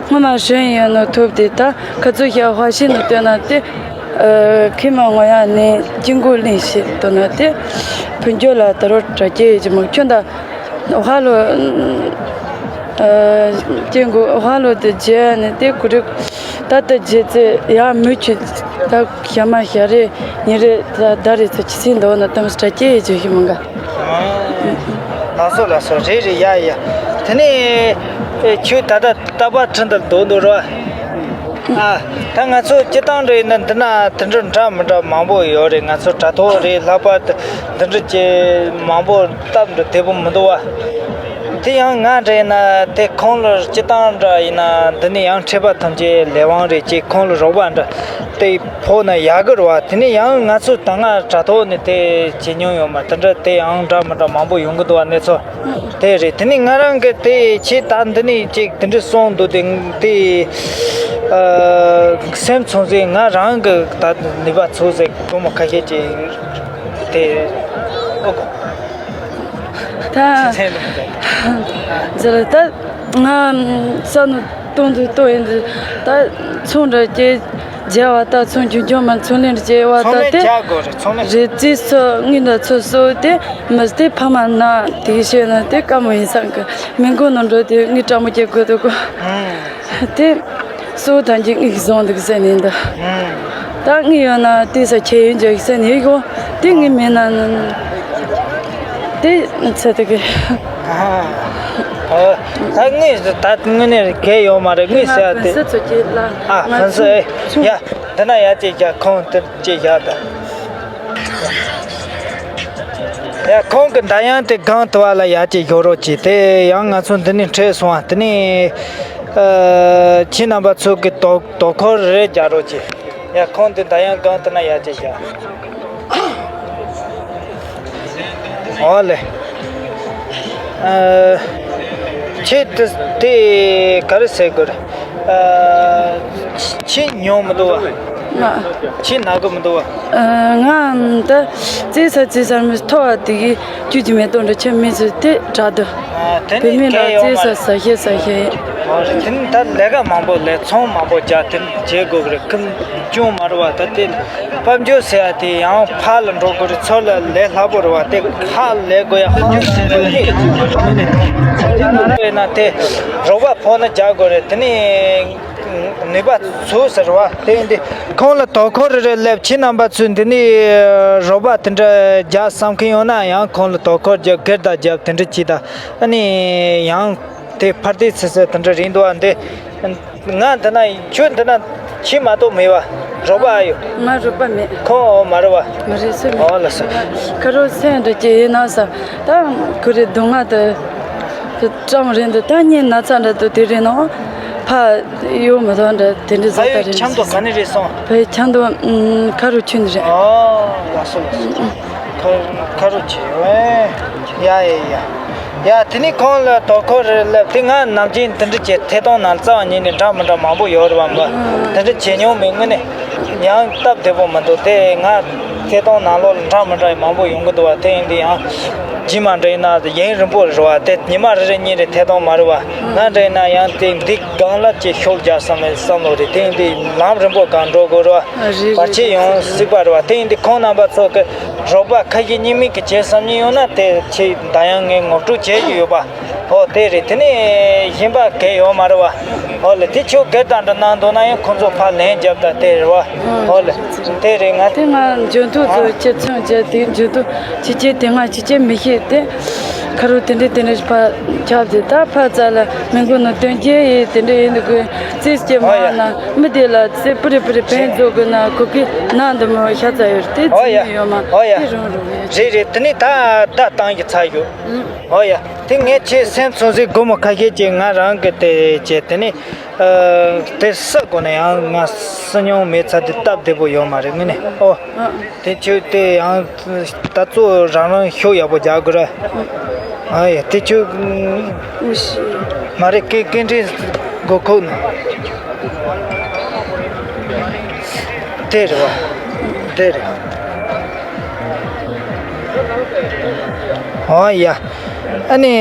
སྔོན་མ་གཞོན་ཡོད་ནོ་ཐུབ་དེ་ད་ཁ་ཚུ་ཞག་ཧ་ཤི་ནས་བཏོན་ན་དེ། ཨ། ཁྱི་མ་ངོ་ཡ་ནི་ཅི་མགོ་གླིང་ཞིག་ཏུ་ན་དེ་ཕུན་ཆོད་ལ་ད་རོ་གྲ་སྐྱེ་ཡོད་ཀྱི་མོ་ཁྱོད་ད་ཧ་ལོ། ཨ། ཅི་མགོ་ཧ་ལོ་དེ་རྗེ་ནི་དེ་ཀུ་རི་ད་ལྟ་རྗེ་ཚེ་ཡ་མུ་ཁྱུ་ད་ཞ་མ་ཞ་རེ་ཉི་རེ་ད་ད་རེ་ཚོ་ཁྱི་སིན་འདོག་ན་དམ་གྲ་སྐྱེ་ཡོད་ཀྱི་ཞི་མོ་འགའ། ལགས་སོ་ལགས་སོ། རེད་རེད། ཡ་ཡ། དེ་ནས་ཁྱོད་ད་ལྟ་རྟག་པར་ཁྲིན་དུ་འདུག་འདུག་རོ། ཨ། ད་ང་ཚོ་སྤྱི་བཏང་རེད་ན་འདི་ན་དེ་འདྲ་འདྲ་མི་འདྲ་མང་པོ་ཡོད་རེད། ང་ཚོ་དྲ་ཐོག་རེད། ལྷག་པར་དུ་འདི་འདྲ་ཅིག་མང་པོ་སྟབས་འདྲ་བདེ་པོ་མི་འདུག་བ། དེ་ཡང་ང་འདྲ་ཡིན་ན་དེ་ཁོང་ལ་སྤྱི་བཏང་འདྲ་ཡིན་ན་འདི་ནས་ཡང་འཕྲད་པ་ཐམས་ཅད་ལས་དབང་རེད་ཅེས་ཁོང་ལ་རོགས་པ་འདྲ་དེ་ཕོག་ན་ཡག་གི་རེད་བ། དེ་ནས་ཡང་ང་ཚོ་ད་སྔ་དྲ་ཐོག་ནས་དེ་བྱེད་མྱོང་ཡོད་མ་དེ་འདྲ་དེ་ཡང་འདྲ་མི་འདྲ་མང་པོ་ཡོང་གི་འདུག་བ། གནས་ཚུལ་དེ་རེད། དེ་ནས་ང་རང་གི་དེ་ཆེད་ད་འདི་ནས་ཅིག་དེ་འདྲ་གསུངས་འདུག་དེ་དེ་ཨ་སེམས་ཚོང་ཟེར་ང་རང་གི་ད་ནུས་པ་ཚོ་ཟེར་སྒོར་མོ་ཁ་ཤས་ཅིག་དེ་ཨོ་ད་ཚེ་ཚེ་ལ་མི་འདུག་ཟེར་ད་ང་ས་ནུ་གཏོང་དུ་གཏོང་ཡིན་དུ་ད་ཚོང་འདྲ་སྐྱེ་རྒྱ་བ་ད་ཚོང་ཆུང་ཆུང་མ་ཚོང་ལེན་བྱེད་བ་ཚོང་ད་ལེན་དེ་བྱ་དགོས་རེད། ཚོང་ལེན་རེད། རྩིས་སོ་ངའི་འདྲ་ཚོ་སོ་དེ་མི་སྟེ་ཕ་མ་ན་དེ་ཤེས་ན་དེ་དཀའ་མོ་ཡིན་བསམ་གི་མི་མགོ་ནང་འགྲོ་དེ་ངའི་སྤྲང་མོ་སྐྱེ་དགོས་འདུག་གོ། དེ་སོ་ད་འཇིག་ངའི་བཟང་འདུག་ཟེར་ནས་འདུག་ད་ངའི་ཡོད་ན་དེ་ས་ཁྱེད་ཡོད་འཇོག་ཟེར་ནས་གོ། དེ་ངའི་མེད་ན་དེ་ཚེ་དེ་གི་ཨ། ད་ངས་ད་དངོས་གནས་གལ་ཡོད་མ་རེད། ངས་ཟེར་ཡ་དེ། ཕན་སི་ཚོ་སྐྱེས་ལ་ཨ། ཕན་སི་ཨེ། ཡ། འདི་ན་ཡ་ཅེ་རྒྱ་ཁོང་དེ་ཅེ་རྒྱ་ད། ཡ། ཁོང་གི་མདའ་ཡང་དེ་སྒང་དུ་བ་ལ་ཡ་ཅེ་ཡོད་རོགས་ཅེ། དེ་ཡང་ང་ཚོ་འདི་ནས་འཕྲད་སོང་བ། དེ་ནས་ཨ། ཁྱེད་རྣམ་པ་ཚོ་གི་དོ་དོ་ཁོར་རེ་རྒྱག་རོགས་ཅེ། ཡ། ཁོང་དེ་མདའ་ཡང་སྒང་དུ་ན་ཡ་ཅེ་རྒྱ། ཨོ་ལེ། ཨ། ཁྱེད་དེ་དེ་ག་རེ་ཟེར་དགོས་རེད། ཨ། ཁྱེད་ཉོ་མི་འདུག་བ། ང་། ཁྱེད་ན་གི་མི་འདུག་བ། ཨ། ང་ད་བཙས་ས་བཙས་ས་མི་ཐོ་བ་དེ་གི་རྒྱུ་གི་མེ་ཏོག་འདྲ་ཁྱེད་མི་ཚོས་དེ་དྲག་འདུག་ཨ། དེ་བོད་ནི་མི་ལ་གལ་ཡོད་མ་བཙས་ས་རེད། ཟ་ཤེས་ཟ་ཤེས། ཨ། དེ་ནི་ད་ལས་ཀ་མང་པོ་ལས་ཚོང་མང་པོ་རྒྱག་དེ་བྱེད་དགོས་གི་རེད། ཁུམ་ཅུང་མ་རེད་བ། ད་དེ་དཔལ་འབྱོར་ཟེར་ཡ་དེ་ཡང་ཕར་ལ་འགྲོ་དགོས་རེད། ཚུར་ལ་ལས་སླ་པོ་རེད་བ། དེ་ཁ་ལས་དགོས་ཡ་དཔལ་འབྱོར་ཟེར་ཡ་དེ་ཡིན་ན་དེ་རོགས་པ་ཕོག་ན་རྒྱག་དགོས་རེད། དེ་ནི་ནུས་པ་ཚོ་ཟེར་བ་དེ་འདི་ཁོང་ལ་དོ་ཁུར་རེ་རེ་སླེབས། ཁྱེད་རྣམ་པ་ཚོས་འདི་ནི་རོགས་པ་དེ་འདྲ་རྒྱག་བསམ་མཁན་ཡོད་ན་ཡང་ཁོང་ལ་དོ་ཁུར་རྒྱག་སྒེར་དང་རྒྱབ་དེ་འདྲ་གྱིས་དང་། ཨ་ནི་ཡང་དེ་ཕར་དེ་ཚེ་ཚེ་དེ་འདྲ་རིང་འདུག་ཨ། འདི་ང་འདི་ན་ཁྱོད་འདི་ན་ཁྱེད་མ་གཏོགས་མེད་བ། རོགས་པ་ཨ་ཡོད། ང་རོགས་པ་མེད། ཁོང་ཨོ་མ་རེད་བ། མ་རེད་སུ་མེད། ཨོ་ལ་སོ། ཁ་རོག་སེམས་འགྲོ་གི་ཡིན་ན་ས། ད་ཁོ་རེ་སྡུག་བསྔལ་དུ་སྤྲང་རེད་འདུག་ད་ངའི་ན་ཚ་འདྲ་འདུག་དེ་རེད་ནོ། ཕ་ཡོད་མི་ཐོག་འདྲ་དེ་འདྲ་ཕ་ཟ་ཡོད་ད་རེད། ཆམ་ཐོག་ག་ནས་རེད་སོང་། ཕ་ཡི་ཆམ་ཐོག་ཁ་རོག་ཆུ་ནས་རེད། ཨོ་ལ་སོ་ལ་སོ། ཁ་ཁ་རོག་ཆུ་ཡོད། ཡ་ཡ་ཡ། ཡ་དེ་ནི་ཁོང་ལ་དོ་ཁུར་རེ་སླེབས། དེ་ང་ནམ་རྒྱུན་དེ་འདྲ་བྱས་ཐད་གཏོང་ནང་རྩ་བ་ཉིད་ནས་འདྲ་མི་འདྲ་མང་པོ་ཡོད་རེད་བ། མ་དེ་འདྲ་བྱེད་མྱོང་མེད། དངོས་གནས་ཡང་སྟབས་བདེ་པོ་མི་འདུག་དེ་ང་ཐད་གཏོང་ནང་ལོགས་ལ་འདྲ་མི་འདྲ་མང་པོ་ཡོང་གི་འདུག་བ། དེ་ཡིན་དུས་ཡང་རྗེས་མ་འདྲ་ཡིན་ན་ཡུན་རིང་པོ་རེད་བ། དེ་ཉི་མ་རེ་རེ་གཉིས་རེ་ཐད་གཏོང་མ་རེད་བ། ང་འདྲ་ཡིན་ན་ཡང་དེ་འདི་གང་ལ་ཅིག་ཤུགས་རྒྱག་བསམ་པའི་བསམ་བློ་རེད། དེ་ཡིན་དུས་ལམ་རིང་པོ་གང་འགྲོ་དགོས་རེད་བ། རེད་བར་རེད་ཆད་ཡོང་སྲིད་པ་རེད་བ། དེ་ཡིན་དུས་ཁོང་རྣམ་པ་ཚོ་གི་རོགས་པ་ཁ་ཞེ་གཉིས་མེད་ཀྱི་བྱེད་བསམ་ཉིན་ཡོང་ན་དེ་ཆེད་ད་ཡང་ངས་ངོ་སྤྲོད་བྱེད་ཀྱི་ཡོད་པ། ཨོ་དེ་རེད། དེ་ནས་གཞན་པ་གལ་ཡོད་མ་རེད་བ། ཨོ་ལེ་དེ་ཁྱོད་སྒེར་དང་འདྲ་གནང་འདུག་ན་ཡང་ཁོང་ཚོ་ཕར་ལན་རྒྱབ་ད་དེ་རེད་བ། ཨོ་ལེ་དེ་རེད། ང་དེ་ང་འཇོན་ཐུག་ཚོ་ཁྱེད་མཚོན་བྱས་དེ་འཇོན་ཐུག་ཁྱེད་ཀྱིས་དེ་ང་ཁྱེད་ཀྱིས་མི་ཤེས་དེ། ཁ་རུ་དེ་འདྲས་དེ་འདྲས་ཕར་ཁྱབ་དེ་ད་ཕར་རྩ་ལ་མི་མགོ་ནང་སྟོན་རྒྱུ་ཡིན། དེ་འདྲས་ཡིན་འདུག་གི་རྩིས་ཀྱི་མ་ན་མི་དེ་ལ་རྩིས་པུ་རི་པུ་རི་ཕན་རྫོགས་དགོས་ན་གོ་གི་ན་འདི་མོ་ཤ་ཚ་ཡོད་དེ་ཨོ་ཡ། ཚིག་ཡོད་མ་ཨོ་ཡ། དེ་རུང་རུང་ཡོད། རེད་རེད། དེ་ནི་ད་ད་བཏང་གི་ཚར་ཡོད། ཨོ་ཡ། དེ་ངས་ཁྱེད་སེམས་ཚོར་ཟིག་སྒོར་མོ་ཁ་ཤས་ཀྱིས་ང་རང་གི་དེ་བྱས། དེ་ནི་ཨ་དེ་ས་གོ་ནས་ཡང་ང་སུ་མྱོང་མེད་ཚ་དེ་སྟབས་བདེ་པོ་ཡོད་མ་རེད་ངས་ནི། ཨོ། དེ་ཁྱོད་དེ་ཡང་ད་གཙོ་རང་རང་ཤུགས་ཡག་པོ་རྒྱག་དགོས་ར། ཨ་ཡ་དེ་ཁྱོད་མ་རེད། སྐད་སྐད་འཕྲིན་སྒོ་ཁུག་ནས། དེ་རེད་བ། དེ་རེད། ཨོ་ཡ། ཨ་ནི།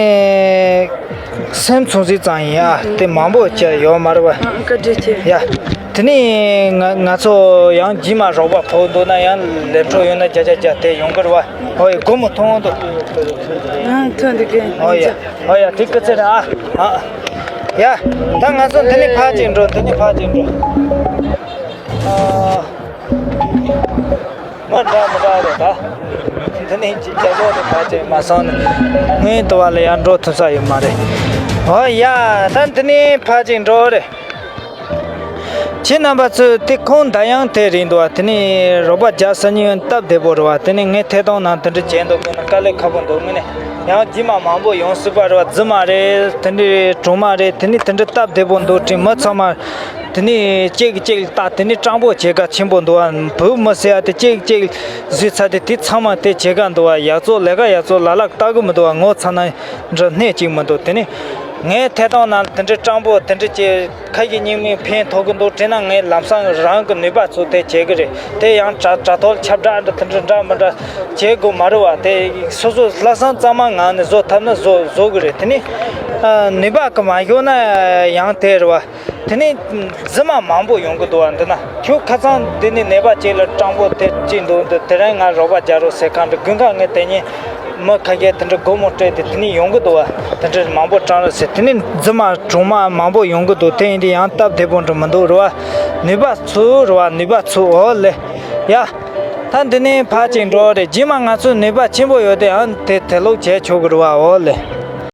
སེམས་ཚོར་ཟིག་ཙམ་ཡིན་ཨ། དེ་མང་པོ་བྱས་ཡོད་མ་རེད་བ། བཀའ་དྲིན་ཆེ། ཡ། དེ་ནས་ང་ང་ཚོ་ཡང་རྗེས་མ་རོགས་པ་ཕོག་འདུག་ན་ཡང་ལས་འཕྲོ་ཡོད་ན་བརྒྱ་ཆ་བརྒྱ་དེ་ཡོང་གི་རེད་བ། ཨོ་ཡ་སྒོར་མོ་མཐོང་འདུག་ང་ཐོན་འདུག་གི་ཨོ་ཡ། ཨོ་ཡ་དེ་སྐུ་ཚེ་རིང་ཨ། ཨ། ཡ། ད་ང་ཚོ་འདི་ནས་ཕར་ཅིག་འགྲོ། འདི་ནས་ཕར་ཅིག་འགྲོ། ཨ། མ་འདྲ་མི་འདྲ་རེད་ད། འདི་ནས་ཅིག་རྒྱ་ལོག་ཏུ་ཕར་ཅིག་མ་སོང་ནས་ངའི་དུ་བ་ལ་ཡར་འགྲོ་ཐུབ་ས་ཡོད་མ་རེད། ཨོ་ཡ། ད་འདི་ནས་ཕར་ཅིག་འགྲོ་རེད། ཁྱེད་རྣམ་པ་ཚོས་དེ་ཁོང་ད་ཡང་དེ་རེད་འདུག་བ། དེ་ནས་རོགས་པ་རྒྱག་ས་ཉིན་སྟབས་བདེ་པོ་རེད་བ། དེ་ནས་ངས་ཐད་གཏོང་ནང་དེ་འདྲ་བྱས་འདུག་དགོས་ན་དཀའ་ལས་ཁག་པོ་འདུག་ངས་ནས་ཡང་རྗེས་མ་མང་པོ་ཡོང་སྲིད་པ་རེད་བ། རྫུན་མ་རེད། དེ་འདྲའི་གྲོགས་མ་རེད། དེ་ནས་དེ་འདྲ་སྟབས་བདེ་པོ་འདུག་དྲན། མི་ཚང་མ་དེ་ནས་གཅིག་གིས་གཅིག་ལ་ལྟ། དེ་ནས་སྤྲང་པོ་བྱེད་ག་ཆེན་པོ་འདུག་བ། བུ་མི་ཟེར་ཡ་དེ་གཅིག་གིས་གཅིག་ལ་བཟོས་ཚར་དེ་དེ་ཚང་མ་དེ་བྱེད་ག་འདུག་བ། ཡག་བཙོག་ལས་ཀ་ཡག་བཙོག་ལ་ལ་ལྟ་གི་མི་འདུག་བ། ངོ་ཚ་ན་འདྲ་སྣེ་གཅིག་མི་འདུག་དེ་ནས་ངས་ཐད་གཏོང་ནང་དེ་འདྲའི་སྤྲང་པོ་དེ་འདྲ་བྱས། ཁ་ཞེ་གཉིས་མེད་ཕན་ཐོགས་ཀྱི་འདུག་དྲན་ན་ངས་ལམ་སང་རང་གི་ནུས་པ་ཚོ་དེ་བྱེད་ཀྱི་རེད། དེ་ཡང་དྲ་དྲ་ཐོག་ཁྱབ་བསྒྲགས་འདྲ་དེ་འདྲ་འདྲ་མི་འདྲ་བྱེད་དགོས་མ་རེད་བ། དེ་སོ་སོ་ལྷག་བསམ་གཙང་མ་ངང་ནས་བཟོ་ཐུབ་ན་བཟོ་བཟོ་གི་རེད། དེ་ནི་ཨ་ནུས་པ་གི་མ་ཤོར་ན་ཡང་དེ་རེད་བ། དེ་ནི་རྫུན་མ་མང་པོ་ཡོང་གི་འདུག་བ། འདི་ན་ཁྱོད་ཁ་སང་འདི་ནི་ནད་པ་ཅིག་ལ་སྤྲང་པོ་དེ་ཅིག་འདུག་འདི་དེ་རིང་ང་རོགས་པ་རྒྱག་རོགས་ཟེར་གང་འདྲ་དགུན་ཁ་ངས་དེ་ཉིན། མི་ཁ་ཤས་དེ་འདྲ་སྒོར་མོ་སྤྲད་དེ་དེ་ནས་ཡོང་གི་འདུག་བ། དེ་འདྲ་མང་པོ་སྤྲང་རོགས་ཟེར། དེ་ནས་རྫུན་མ་གྲོགས་མ་མང་པོ་ཡོང་གི་འདུག་དེ་ཡིན་དུས་ཡང་སྟབས་བདེ་པོ་འགྲོ་མི་འདུག་རེད་བ། ནུས་པ་ཚུགས་རེད་བ། ནུས་པ་ཚུགས། འོ་ལེ། ཡ། ད་འདི་ནས་ཕར་ཅིག་འགྲོ་རེད། རྗེས་མ་ང་ཚོ་ནུས་པ་ཆེན་པོ་ཡོད་དེ་ཡང་དེ་དེ་ལོག་བྱས་ཆོག་གི་རེད་བ། འོ་ལེ།